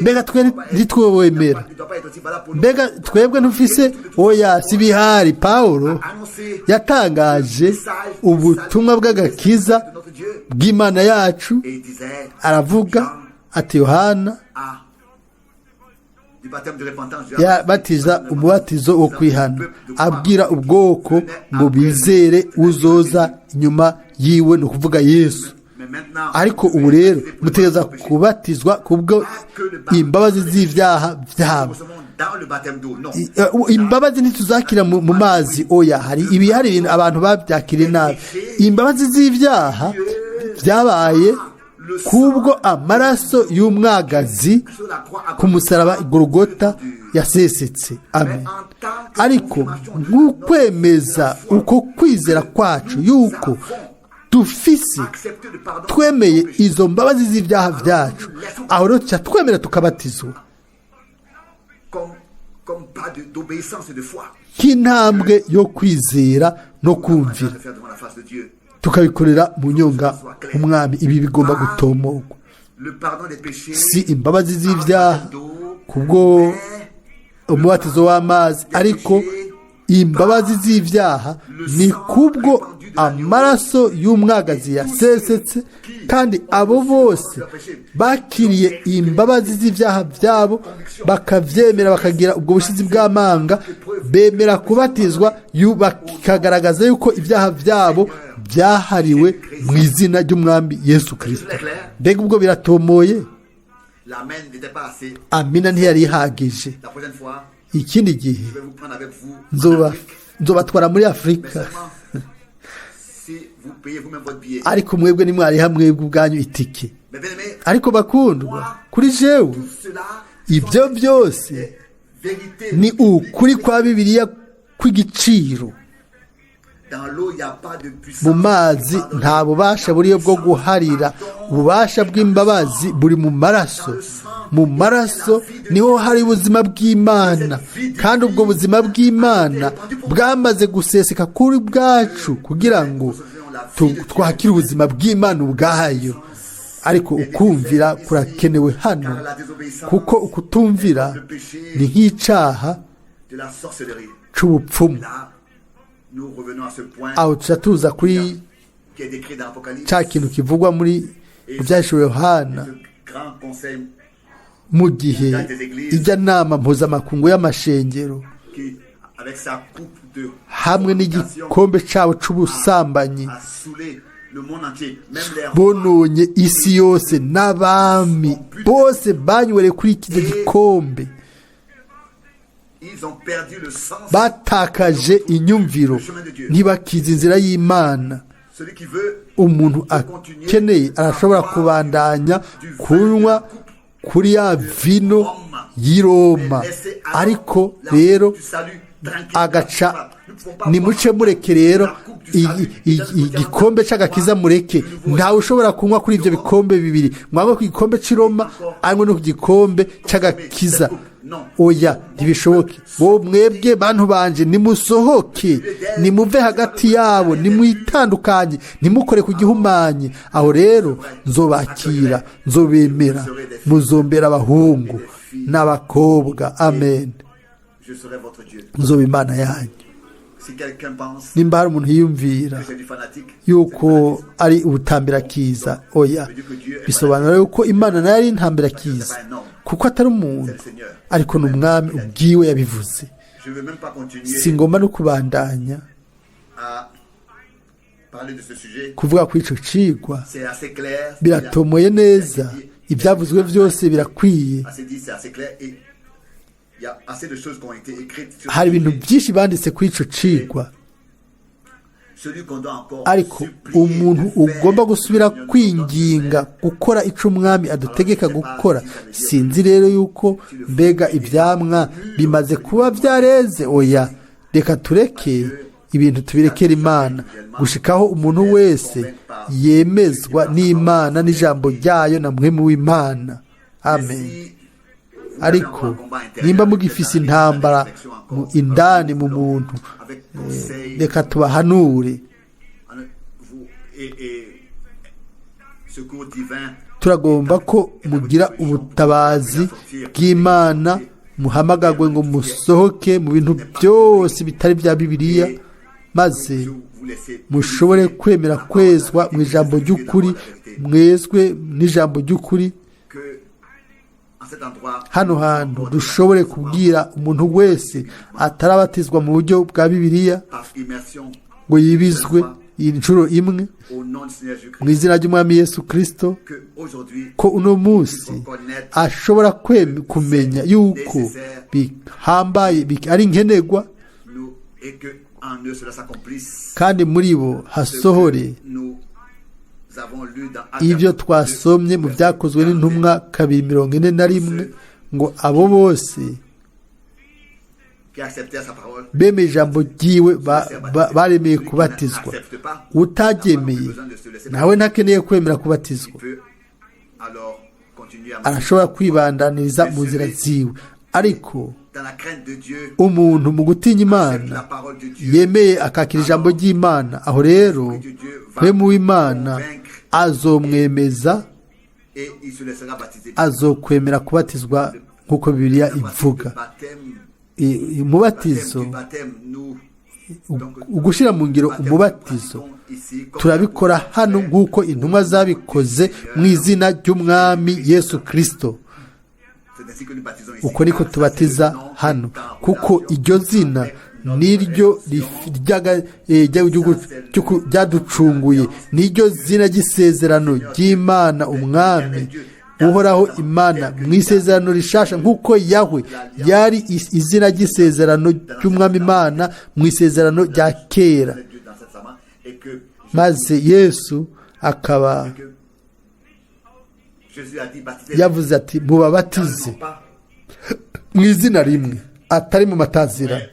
Speaker 2: mbega twe ntitwowemera?
Speaker 1: Il ne doit pas être aussi valable pour nous.
Speaker 2: Mbega twebwe ntufise? Oya, si bihari. Pawulo
Speaker 1: Annoncer
Speaker 2: yatangaje ubutumwa bw'agakiza
Speaker 1: de notre Dieu.
Speaker 2: bw'Imana yacu.
Speaker 1: Et il disait
Speaker 2: Aravuga ati: "Yohana
Speaker 1: ah, du baptême de repentance
Speaker 2: yabatiza umubatizo wo kwihana, abwira ubwoko ngo bizere uzoza inyuma yiwe, ni ukuvuga Yesu.
Speaker 1: Mais maintenant,
Speaker 2: Ariko ubu rero mutegereza kubatizwa kubwo imbabazi z'ibyaha byabo."
Speaker 1: nous sommes dans le baptême d'eau. Non.
Speaker 2: Imbabazi ntituzakira mu mazi, oya. Hari ibi, hari ibintu abantu babyakiriye nabi. Imbabazi z'ibyaha byabaye kubwo amaraso y'umwagazi
Speaker 1: Sur la croix à
Speaker 2: ku musaraba i Golgota yasesetse. Amen. Ariko nk'ukwemeza uko kwizera kwacu yuko dufise
Speaker 1: accepter le pardon
Speaker 2: twemeye izo mbabazi z'ibyaha byacu, aho rero tuca twemera tukabatizwa
Speaker 1: comme pas d'obéissance et de foi.
Speaker 2: Nk'intambwe yo kwizera no kumvira
Speaker 1: De faire devant la face de Dieu.
Speaker 2: Tukabikorera mu nyonga umwami. Ibi bigomba gutomogwa.
Speaker 1: Le pardon des péchés,
Speaker 2: Si imbabazi z'ibyaha kubwo umubatizo w'amazi, ariko imbabazi z'ibyaha ni kubwo amaraso y'umwagazi yasesetse, kandi abo bose bakiriye imbabazi z'ibyaha byabo bakabyemera, bakagira ubwo bushizi bw'amanga, bemera kubatizwa, bakagaragaza yuko ibyaha byabo byahariwe mu izina ry'umwami Yesu Kirisito. Mbega ubwo biratomoye?
Speaker 1: L'amen n'était pas assez.
Speaker 2: Amina ntiyari ihagije.
Speaker 1: La prochaine fois,
Speaker 2: Ikindi gihe
Speaker 1: je vais vous prendre avec vous en
Speaker 2: nzoba
Speaker 1: Afrique.
Speaker 2: nzobatwara muri
Speaker 1: Mais
Speaker 2: Afurika,
Speaker 1: seulement si vous payez vous-même votre billet.
Speaker 2: Ariko mwebwe nimwariha mwebwe ubwanyu itike.
Speaker 1: Mais bien aimé,
Speaker 2: Ariko bakundwa, kuri jewe
Speaker 1: tout cela
Speaker 2: ibyo byose
Speaker 1: est vérité.
Speaker 2: ni ukuri kwa Bibiliya kw'igiciro.
Speaker 1: Dans l'eau, il n'y a pas de puissance.
Speaker 2: Mu mazi nta bubasha buriyo bwo guharira. Ububasha bw'imbabazi buri mu maraso. Mu maraso niho hari ubuzima bw'Imana, kandi ubwo buzima bw'Imana bwamaze guseseka kuri bwacu kugira ngo twakire ubuzima bw'Imana ubwayo. Ariko ukumvira kurakenewe hano,
Speaker 1: Car la désobéissance,
Speaker 2: kuko ukutumvira ni nk'icaha
Speaker 1: de la sorcellerie.
Speaker 2: c'ubupfumu.
Speaker 1: Là, nous revenons à ce point
Speaker 2: Aho tuca tuza kuri
Speaker 1: qui est décrit dans l'Apocalypse.
Speaker 2: ca kintu kivugwa muri mu Byahishuwe Yohana,
Speaker 1: Ce grand conseil
Speaker 2: mu gihe ijya nama mpuzamakungu y'amashengero
Speaker 1: qui, avec sa coupe de
Speaker 2: hamwe
Speaker 1: fornication,
Speaker 2: n'igikombe cabo c'ubusambanyi
Speaker 1: a saoulé le monde entier, même les rois.
Speaker 2: bononye isi yose, n'abami bose banywereye kuri kino gikombe.
Speaker 1: Ils ont perdu le sens.
Speaker 2: Batakaje inyumviro, ntibakiza inzira y'Imana.
Speaker 1: Celui qui veut
Speaker 2: Umuntu akeneye arashobora kubandanya kunywa kuri ya vino y'i Roma, ariko rero agaca nimuce mureke rero igikombe c'agakiza mureke. Ntawe ushobora kunywa kuri ibyo bikombe bibiri, mwanywe ku gikombe c'i Roma, anywe no ku gikombe c'agakiza. Oya, ntibishoboke. Bo mwebwe bantu banje, nimusohoke, nimuve hagati yabo, nimwitandukanye, ntimukore ku gihumanye. Aho rero nzobakira, nzobemera, muzombera abahungu n'abakobwa. Amen.
Speaker 1: Je serai votre Dieu.
Speaker 2: Nzoba Imana yanyu.
Speaker 1: Si quelqu'un pense
Speaker 2: Nimba hari umuntu yiyumvira
Speaker 1: que c'est du fanatique,
Speaker 2: yuko ari ubutambirakiza, oya, bisobanura yuko Imana nayo ari intambirakiza, kuko atari umuntu, ariko ni umwami ubwiwe yabivuze.
Speaker 1: je ne veux même pas continuer
Speaker 2: Si ngomba no kubandanya
Speaker 1: à parler de ce sujet.
Speaker 2: kuvuga kuri ico cigwa.
Speaker 1: C'est assez clair.
Speaker 2: Biratomoye neza, ibyavuzwe byose birakwiye.
Speaker 1: Assez dit, c'est assez clair. Et il y a assez de choses qui ont été écrites sur
Speaker 2: Hari
Speaker 1: ce
Speaker 2: ibintu
Speaker 1: sujet.
Speaker 2: byinshi banditse kuri ico cigwa.
Speaker 1: Celui qu'on doit encore
Speaker 2: Ariko
Speaker 1: supplier
Speaker 2: umuntu
Speaker 1: de faire
Speaker 2: ugomba gusubira
Speaker 1: ce que nous donne de
Speaker 2: kwinginga gukora ico umwami adutegeka gukora, sinzi rero yuko mbega ivyamwa bimaze kuba vyareze. Oya, reka tureke ibintu tubirekere Imana gushikaho umuntu wese yemezwa n'Imana n'ijambo ryayo na Mpwemu w'Imana. Amen.
Speaker 1: Si vous avez
Speaker 2: Ariko
Speaker 1: encore un combat intérieur,
Speaker 2: nimba mugifise
Speaker 1: peut-être
Speaker 2: intambara
Speaker 1: avec réflexion
Speaker 2: mu
Speaker 1: encore,
Speaker 2: indani mu muntu,
Speaker 1: avec conseil,
Speaker 2: reka tubahanure.
Speaker 1: vous, et secours divin,
Speaker 2: Turagomba ko mugira ubutabazi bw'Imana, muhamagagwe ngo musohoke mu bintu byose bitari bya Bibiliya, maze
Speaker 1: je vous laissez
Speaker 2: mushobore kwemera kwezwa mu ijambo ry'ukuri, mwezwe n'ijambo ry'ukuri.
Speaker 1: Que en cet endroit,
Speaker 2: Hano hantu dushobore kubwira umuntu wese atarabatizwa mu buryo bwa Bibiliya
Speaker 1: par immersion
Speaker 2: ngo yibizwe inshuro imwe
Speaker 1: au nom du Seigneur Jésus-Christ,
Speaker 2: mu izina ry'umwami Yesu Kirisito,
Speaker 1: que aujourd'hui,
Speaker 2: ko uno munsi ashobora kumenya yuko bihambaye, ari nkenerwa,
Speaker 1: nous, et que en eux cela s'accomplisse.
Speaker 2: Kandi muri bo hasohore
Speaker 1: Ce que nous avons lu dans Actes
Speaker 2: ibyo
Speaker 1: 2,
Speaker 2: twasomye mu Byakozwe n'Intumwa 2:41, ngo abo bose
Speaker 1: qui acceptèrent sa parole,
Speaker 2: bemeye ijambo ryiwe baremeye kubatizwa.
Speaker 1: n'accepte pas,
Speaker 2: Utaryemeye nawe ntakeneye kwemera kubatizwa,
Speaker 1: il peut alors continuer à
Speaker 2: arashobora kwibandaniriza mu nzira ziwe, ariko
Speaker 1: dans la crainte de Dieu,
Speaker 2: Umuntu mu gutinya
Speaker 1: accepte
Speaker 2: Imana
Speaker 1: la parole de Dieu,
Speaker 2: yemeye akakira ijambo ry'Imana, aho rero
Speaker 1: l'Esprit de Dieu va
Speaker 2: Mpwemu w'Imana
Speaker 1: convaincre
Speaker 2: azomwemeza,
Speaker 1: et il se laissera baptiser.
Speaker 2: azokwemera kubatizwa nk'uko Bibiliya
Speaker 1: La pratique
Speaker 2: ivuga.
Speaker 1: du baptême,
Speaker 2: Umubatizo,
Speaker 1: baptême du baptême, nous, donc,
Speaker 2: ugushyira mu ngiro
Speaker 1: baptême,
Speaker 2: umubatizo,
Speaker 1: nous pratiquons ici comme
Speaker 2: turabikora hano nk'uko intumwa zabikoze mu izina ry'Umwami Yesu Kristo.
Speaker 1: C'est ainsi que nous baptisons ici.
Speaker 2: Uko niko
Speaker 1: Car ça, c'est
Speaker 2: tubatiza
Speaker 1: le nom
Speaker 2: hano,
Speaker 1: qui est en
Speaker 2: kuko
Speaker 1: relation
Speaker 2: iryo zina
Speaker 1: avec notre
Speaker 2: niryo
Speaker 1: rédemption.
Speaker 2: ryaducunguye, niryo zina ry'isezerano ry'Imana Umwami Uhoraho Imana mu isezerano rishasha, nk'uko Yahwe yari izina ry'isezerano ry'Umwami Imana mu isezerano rya kera.
Speaker 1: Dieu dans cette testament et que,
Speaker 2: Maze Yesu akaba
Speaker 1: que Jésus a dit baptisez
Speaker 2: yavuze ati mubabatize
Speaker 1: non pas
Speaker 2: mu izina rimwe, atari mu matazirano.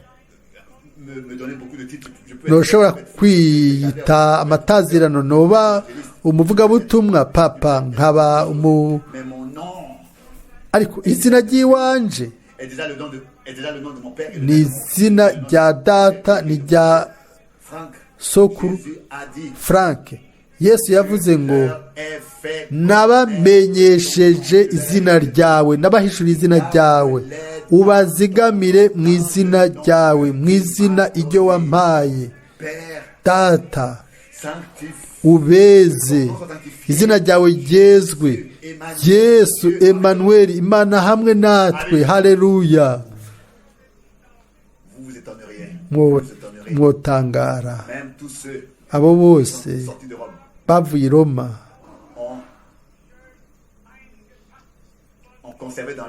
Speaker 1: me donner beaucoup de titres. Je peux être
Speaker 2: Ntushobora
Speaker 1: prophète,
Speaker 2: kwiyita amatazirano, noba umuvugabutumwa, papa, nkaba umu
Speaker 1: mais mon nom
Speaker 2: ariko izina ry'iwanje
Speaker 1: est déjà le nom de, est déjà le nom de mon père et le
Speaker 2: ni
Speaker 1: nom de mon-
Speaker 2: izina rya data, ni rya
Speaker 1: Franck,
Speaker 2: sokuru.
Speaker 1: Jésus a dit
Speaker 2: Frank, Yesu yavuze ngo
Speaker 1: leur est fait
Speaker 2: nabamenyesheje izina ryawe, nabahishuriye izina ryawe, ubazigamire mu izina ryawe, mu izina iryo wampaye.
Speaker 1: Père
Speaker 2: Data,
Speaker 1: sanctifie
Speaker 2: ubeze, izina ryawe ryezwe. Yesu Emmanuel, Imana hamwe natwe. Haleluya!
Speaker 1: Vous vous étonneriez. Vous vous étonnerez.
Speaker 2: Mwotangara.
Speaker 1: Même tous ceux
Speaker 2: Abo
Speaker 1: qui
Speaker 2: bose
Speaker 1: sont sortis de Rome
Speaker 2: bavuye i Roma
Speaker 1: ont conservé dans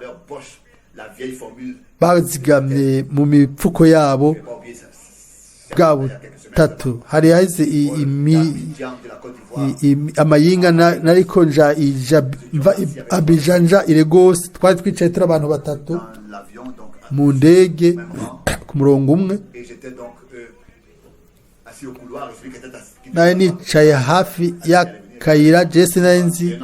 Speaker 1: leur poche la vieille formule.
Speaker 2: Bazigamye mu mifuko yabo
Speaker 1: Je vais pas oublier ça.
Speaker 2: bwa
Speaker 1: Il y a quelques semaines,
Speaker 2: butatu. Hari haheze
Speaker 1: d'Abidjan, de la Côte d'Ivoire,
Speaker 2: amayinga nariko nja mva Abidjan nja i Lagos, twari twicaye turi abantu batatu
Speaker 1: dans l'avion, donc,
Speaker 2: mu ndege ku murongo umwe.
Speaker 1: et j'étais donc assis au couloir et celui qui était assis qui
Speaker 2: Nari nicaye hafi y'akayira, jesi nari nzi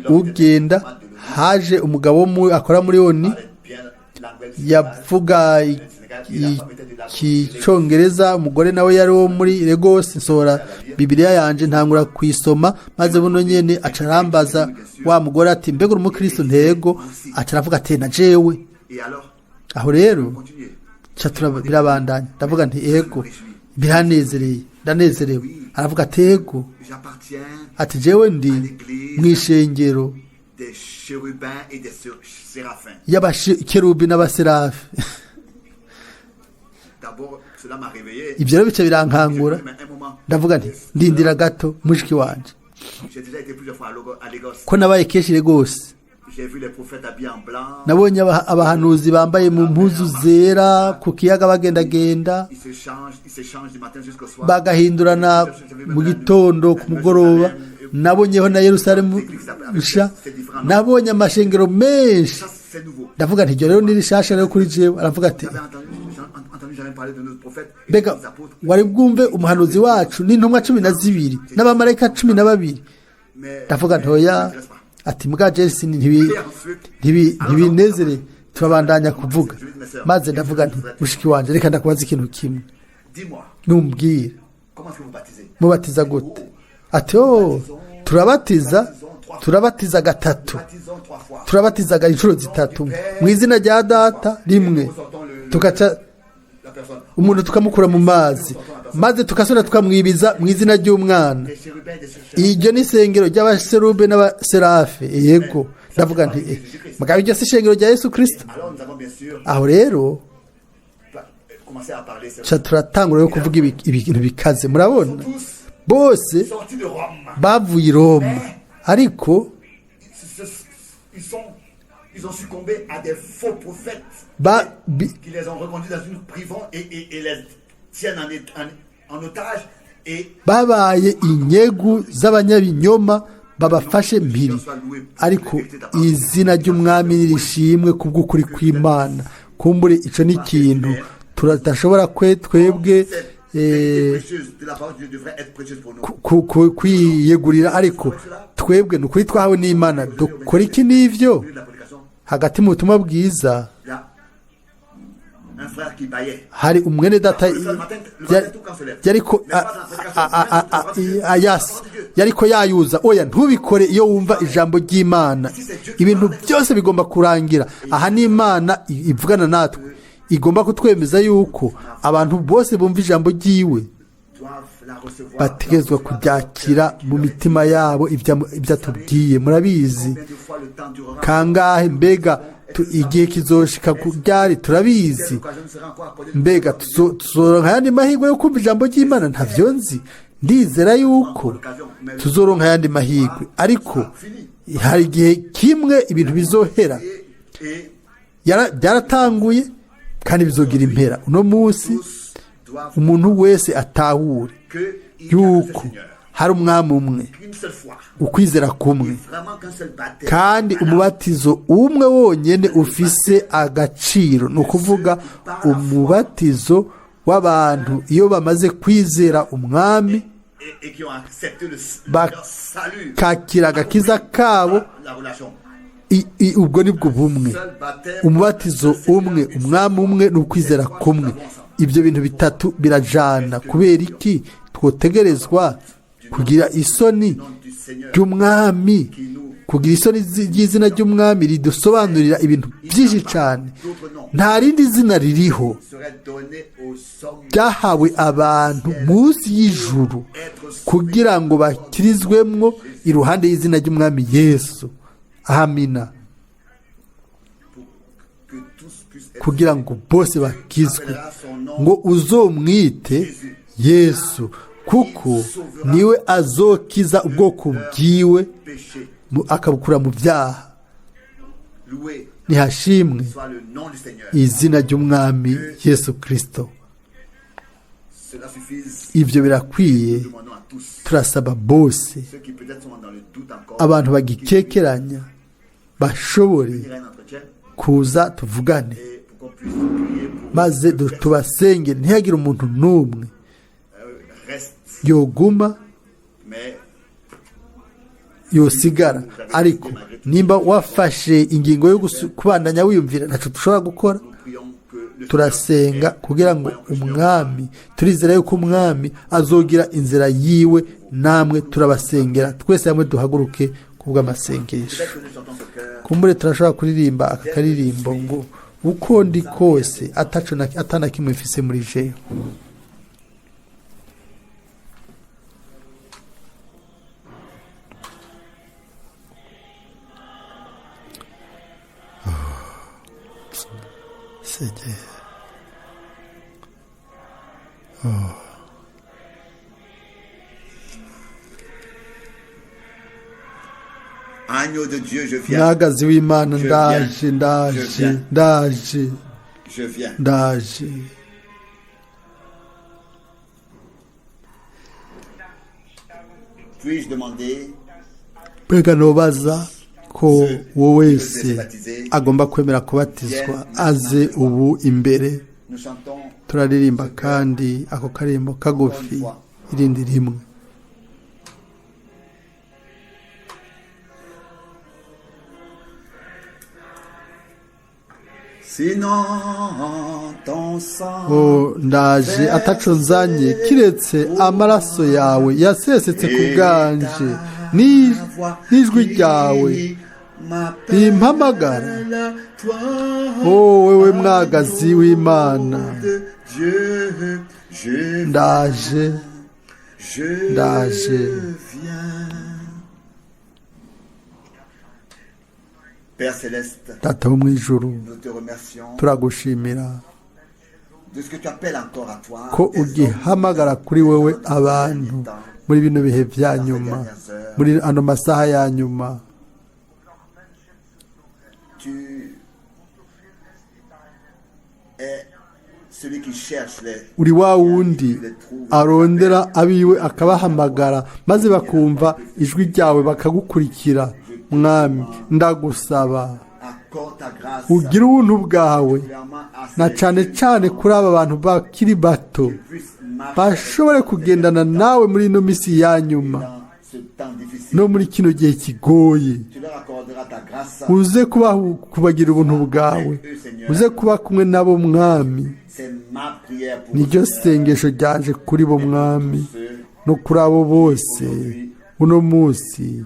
Speaker 2: ugenda. Haje umugabo wo akora muri ONU,
Speaker 1: parlait bien l'anglais du Sénégal.
Speaker 2: yavuga icyongereza, umugore nawe yari wo muri Lagos. Nsohora Bibiliya yanje ntangura kuyisoma, maze buno nyene aca arambaza wa mugore ati mbega uri umukristo? Ntego. Aca aravuga ati na jewe.
Speaker 1: Et alors,
Speaker 2: Aho rero
Speaker 1: continuez.
Speaker 2: ca birabandanya, ndavuga nti ego, biranezereye, ndanezerewe. Aravuga ati ego.
Speaker 1: J'appartiens
Speaker 2: Ati jewe ndi mu ishengero
Speaker 1: des chérubins et des séraphins.
Speaker 2: y'abakerubi n'abaserafi.
Speaker 1: D'abord, cela m'a réveillé.
Speaker 2: Ibyo rero bica birankangura.
Speaker 1: Mais un moment,
Speaker 2: Ndavuga nti ndindira gato, mushiki wanje,
Speaker 1: j'ai déjà été plusieurs fois à Lagos.
Speaker 2: ko nabaye kenshi rwose.
Speaker 1: J'ai vu les prophètes habillés en blanc.
Speaker 2: Nabonye abahanuzi bambaye mu mpuzu zera ku kiyaga bagendagenda,
Speaker 1: Ils se changent, ils s'échangent du matin jusqu'au soir.
Speaker 2: bagahindurana mu gitondo ku mugoroba. Nabonyeho na Yerusalemu nsha, nabonye amashengero menshi.
Speaker 1: Ça, c'est nouveau.
Speaker 2: Ndavuga nti iryo rero ni rishasha rero kuri jewe. Aravuga ati
Speaker 1: J'avais entendu, j'ai entendu jamais parler de nos prophètes et
Speaker 2: mbega
Speaker 1: des apôtres.
Speaker 2: wari bwumve umuhanuzi wacu n'intumwa 12 n'abamarayika 12?
Speaker 1: Mais,
Speaker 2: Ndavuga
Speaker 1: mais ça
Speaker 2: ntoya.
Speaker 1: m'intéresse pas.
Speaker 2: Ati mbwa jesi ntibinezere. Turabandanya kuvuga, maze ndavuga nti mushiki wanje, reka ndakubaza ikintu kimwe.
Speaker 1: Dis-moi,
Speaker 2: Numbwira,
Speaker 1: comment est-ce que vous baptisez?
Speaker 2: mubatiza gute? Ati oh, turabatiza, turabatiza gatatu.
Speaker 1: Baptisons trois fois.
Speaker 2: Turabatizaga inshuro zitatu, mu izina rya data rimwe, tugaca
Speaker 1: La personne.
Speaker 2: umuntu tukamukura mu mazi, maze tugasubira tukamwibiza mu izina ry'umwana.
Speaker 1: Des chérubins et des séraphins.
Speaker 2: Iryo ni isengero ry'abaserube n'abaserafe. Yego. Ndavuga nti mugabo iryo si ishengero rya Yesu Kirisito.
Speaker 1: Alors nous avons bien sûr
Speaker 2: Aho rero
Speaker 1: commencé à parler.
Speaker 2: ca turatangura yo kuvuga ibintu bikaze, murabona.
Speaker 1: Tous
Speaker 2: Bose
Speaker 1: sortis de Rome.
Speaker 2: bavuye i Roma, ariko
Speaker 1: Ils ont succombé à des faux prophètes qui les ont reconduits dans une prison et les tiennent en otage. Et
Speaker 2: babaye inyegu z'abanyabinyoma babafashe mpiri. Ariko izina ry'Umwami nirishimwe kubw'ukuri kw'Imana. Kumbure ico ni ikintu tudashobora kwe twebwe
Speaker 1: cette vérité précieuse de la parole de Dieu devrait être précieuse pour nous.
Speaker 2: Kwiyegurira, ariko twebwe ni ukuri twahawe n'Imana, dukora iki n'ivyo?
Speaker 1: Au milieu de la prédication,
Speaker 2: Hagati mu butumwa bwiza
Speaker 1: Il y a un frère qui bâillait.
Speaker 2: Hari umwene data yariko yariko yayuza. Oya, ntubikore iyo wumva ijambo ry'Imana. Ibintu byose bigomba kurangira. Aha ni Imana ivugana natwe, igomba kutwemeza yuko abantu bose bumva ijambo ry'iwe
Speaker 1: Doivent la recevoir.
Speaker 2: Bategerezwa kuryakira mu mitima yabo ibyo atubwiye. Murabizi.
Speaker 1: Combien de fois le temps durera?
Speaker 2: Kangahe mbega igihe kizoshika ryari? Turabizi.
Speaker 1: Quelle occasion nous sera encore accordée?
Speaker 2: Mbega tuzoronka ayandi mahirwe yo kumva ijambo ry'Imana? Ntavyo nzi. Ndizera yuko tuzoronka ayandi mahirwe, ariko hari igihe kimwe ibintu bizohera.
Speaker 1: Et
Speaker 2: Byaratanguye kandi bizogira impera uno munsi.
Speaker 1: tous doivent
Speaker 2: Umuntu wese atahure
Speaker 1: que il y a un seul
Speaker 2: yuko
Speaker 1: Seigneur,
Speaker 2: hari umwami umwe,
Speaker 1: qu'une seule foi,
Speaker 2: ukwizera kumwe,
Speaker 1: vraiment qu'un seul baptême.
Speaker 2: kandi umubatizo umwe wonyene ufise agaciro, ni ukuvuga umubatizo w'abantu iyo bamaze kwizera umwami,
Speaker 1: Et qui ont accepté leur salut.
Speaker 2: Bakakira agakiza kabo.
Speaker 1: La relation.
Speaker 2: Ubwo ni bwo bumwe.
Speaker 1: Seul baptême.
Speaker 2: Umubatizo umwe, umwami umwe n'ukwizera kumwe, ibyo bintu bitatu birajana. Kubera iki twotegerezwa kugira isoni
Speaker 1: Nom du Seigneur
Speaker 2: ry'umwami,
Speaker 1: qui nous
Speaker 2: kugira isoni ry'izina ry'umwami ridusobanurira ibintu byinshi cyane? Nta rindi zina ririho
Speaker 1: serait donné aux hommes
Speaker 2: ryahawe abantu munsi y'ijuru kugira ngo bakirizwemwo iruhande y'izina ry'umwami Yesu. Amina.
Speaker 1: Pour que tous puissent être
Speaker 2: Kugira ngo bose bakizwe, ngo uzomwite Yesu, kuko niwe azokiza ubwoko bwiwe
Speaker 1: péchés.
Speaker 2: akabukura mu byaha.
Speaker 1: Loué
Speaker 2: Nihashimwe
Speaker 1: soit le nom du Seigneur.
Speaker 2: izina ry'umwami Yesu Kirisito.
Speaker 1: Cela suffise.
Speaker 2: Ibyo birakwiye.
Speaker 1: Nous demandons à tous,
Speaker 2: Turasaba bose,
Speaker 1: ceux qui peut-être sont dans le doute encore,
Speaker 2: abantu bagikekeranya, bashobore
Speaker 1: venir à un entretien
Speaker 2: kuza tuvugane,
Speaker 1: et pour qu'on puisse prier pour
Speaker 2: maze tubasenge, ntihagire umuntu n'umwe
Speaker 1: reste.
Speaker 2: yoguma
Speaker 1: Mais
Speaker 2: yosigara. Ariko nimba wafashe ingingo yo kubandanya wiyumvira, ntaco dushobora gukora.
Speaker 1: Nous prions que le
Speaker 2: Turasenga kugira ngo umwami, turizera yuko umwami azogira inzira yiwe namwe. Turabasengera twese hamwe, duhaguruke kubw'amasengesho.
Speaker 1: Peut-être que nous chantons ce chœur.
Speaker 2: Kumbure turashobora kuririmba aka karirimbo ngo uko ndi kose ataco atana kimwe mfise muri jewe. Seigneur. Oh.
Speaker 1: Agneau de Dieu, je viens.
Speaker 2: Mwagazi w'Imana,
Speaker 1: Je
Speaker 2: ndaje,
Speaker 1: viens.
Speaker 2: ndaje,
Speaker 1: Je viens.
Speaker 2: ndaje,
Speaker 1: Je viens.
Speaker 2: ndaje.
Speaker 1: Puis-je demander
Speaker 2: Mbega nobaza ko uwo wese agomba kwemera kubatizwa aze ubu imbere?
Speaker 1: Nous chantons
Speaker 2: Turaririmba kandi ako karirimbo kagufi irindi rimwe.
Speaker 1: Sinon ton sang
Speaker 2: O ndaje ataco nzanye kiretse amaraso yawe yasesetse ku bwanje n'ijwi ryawe rimpamagara. O wewe mwagazi w'Imana,
Speaker 1: Dieu, je
Speaker 2: ndaje,
Speaker 1: je
Speaker 2: ndaje.
Speaker 1: Viens. Père céleste,
Speaker 2: Data wo mu ijuru,
Speaker 1: nous te remercions
Speaker 2: turagushimira
Speaker 1: de ce que tu appelles encore à toi
Speaker 2: ko
Speaker 1: des hommes
Speaker 2: ugihamagara kuri wewe abantu muri bino bihe bya nyuma, muri ano masaha ya nyuma.
Speaker 1: Tu es celui qui cherche les
Speaker 2: Uri wa wundi arondera abiwe akabahamagara, maze bakumva ijwi ryawe bakagukurikira. Mwami, ndagusaba
Speaker 1: Accorde ta grâce
Speaker 2: ugire ubuntu bwawe
Speaker 1: particulièrement à
Speaker 2: na
Speaker 1: ces
Speaker 2: cane cane kuri aba bantu bakiri bato,
Speaker 1: qui puissent marcher
Speaker 2: bashobore kugendana nawe muri ino misi ya nyuma.
Speaker 1: dans ce temps difficile.
Speaker 2: No muri kino gihe kigoye.
Speaker 1: Tu leur accorderas ta grâce.
Speaker 2: Uze kubagira ubuntu bwawe, uze kuba kumwe nabo, Mwami.
Speaker 1: C'est ma prière pour
Speaker 2: Niryo
Speaker 1: eux, Seigneur,
Speaker 2: sengesho ryanje kuri bo, Mwami,
Speaker 1: ceux
Speaker 2: no kuri abo bose uno munsi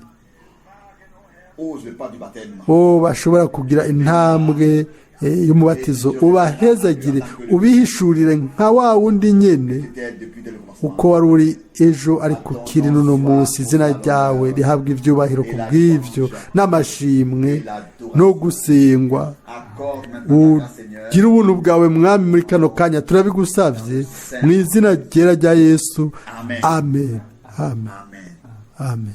Speaker 1: osent le pas du baptême.
Speaker 2: Bo bashobora kugira intambwe y'umubatizo. Ubahezagire, ubihishurire nka wa wundi nyene
Speaker 1: C'était depuis dès le commencement.
Speaker 2: uko wari uri ejo ariko ukiri n'uno munsi. Izina ryawe rihabwa ibyubahiro ku bw'ibyo n'amashimwe no gusengwa.
Speaker 1: Accorde maintenant ta grâce, Seigneur.
Speaker 2: Ugira ubuntu bwawe, Mwami, muri kano kanya. Turabigusabye mu izina ryera rya Yesu.
Speaker 1: Amen.
Speaker 2: Amen, amen.
Speaker 1: Amen.
Speaker 2: Amen.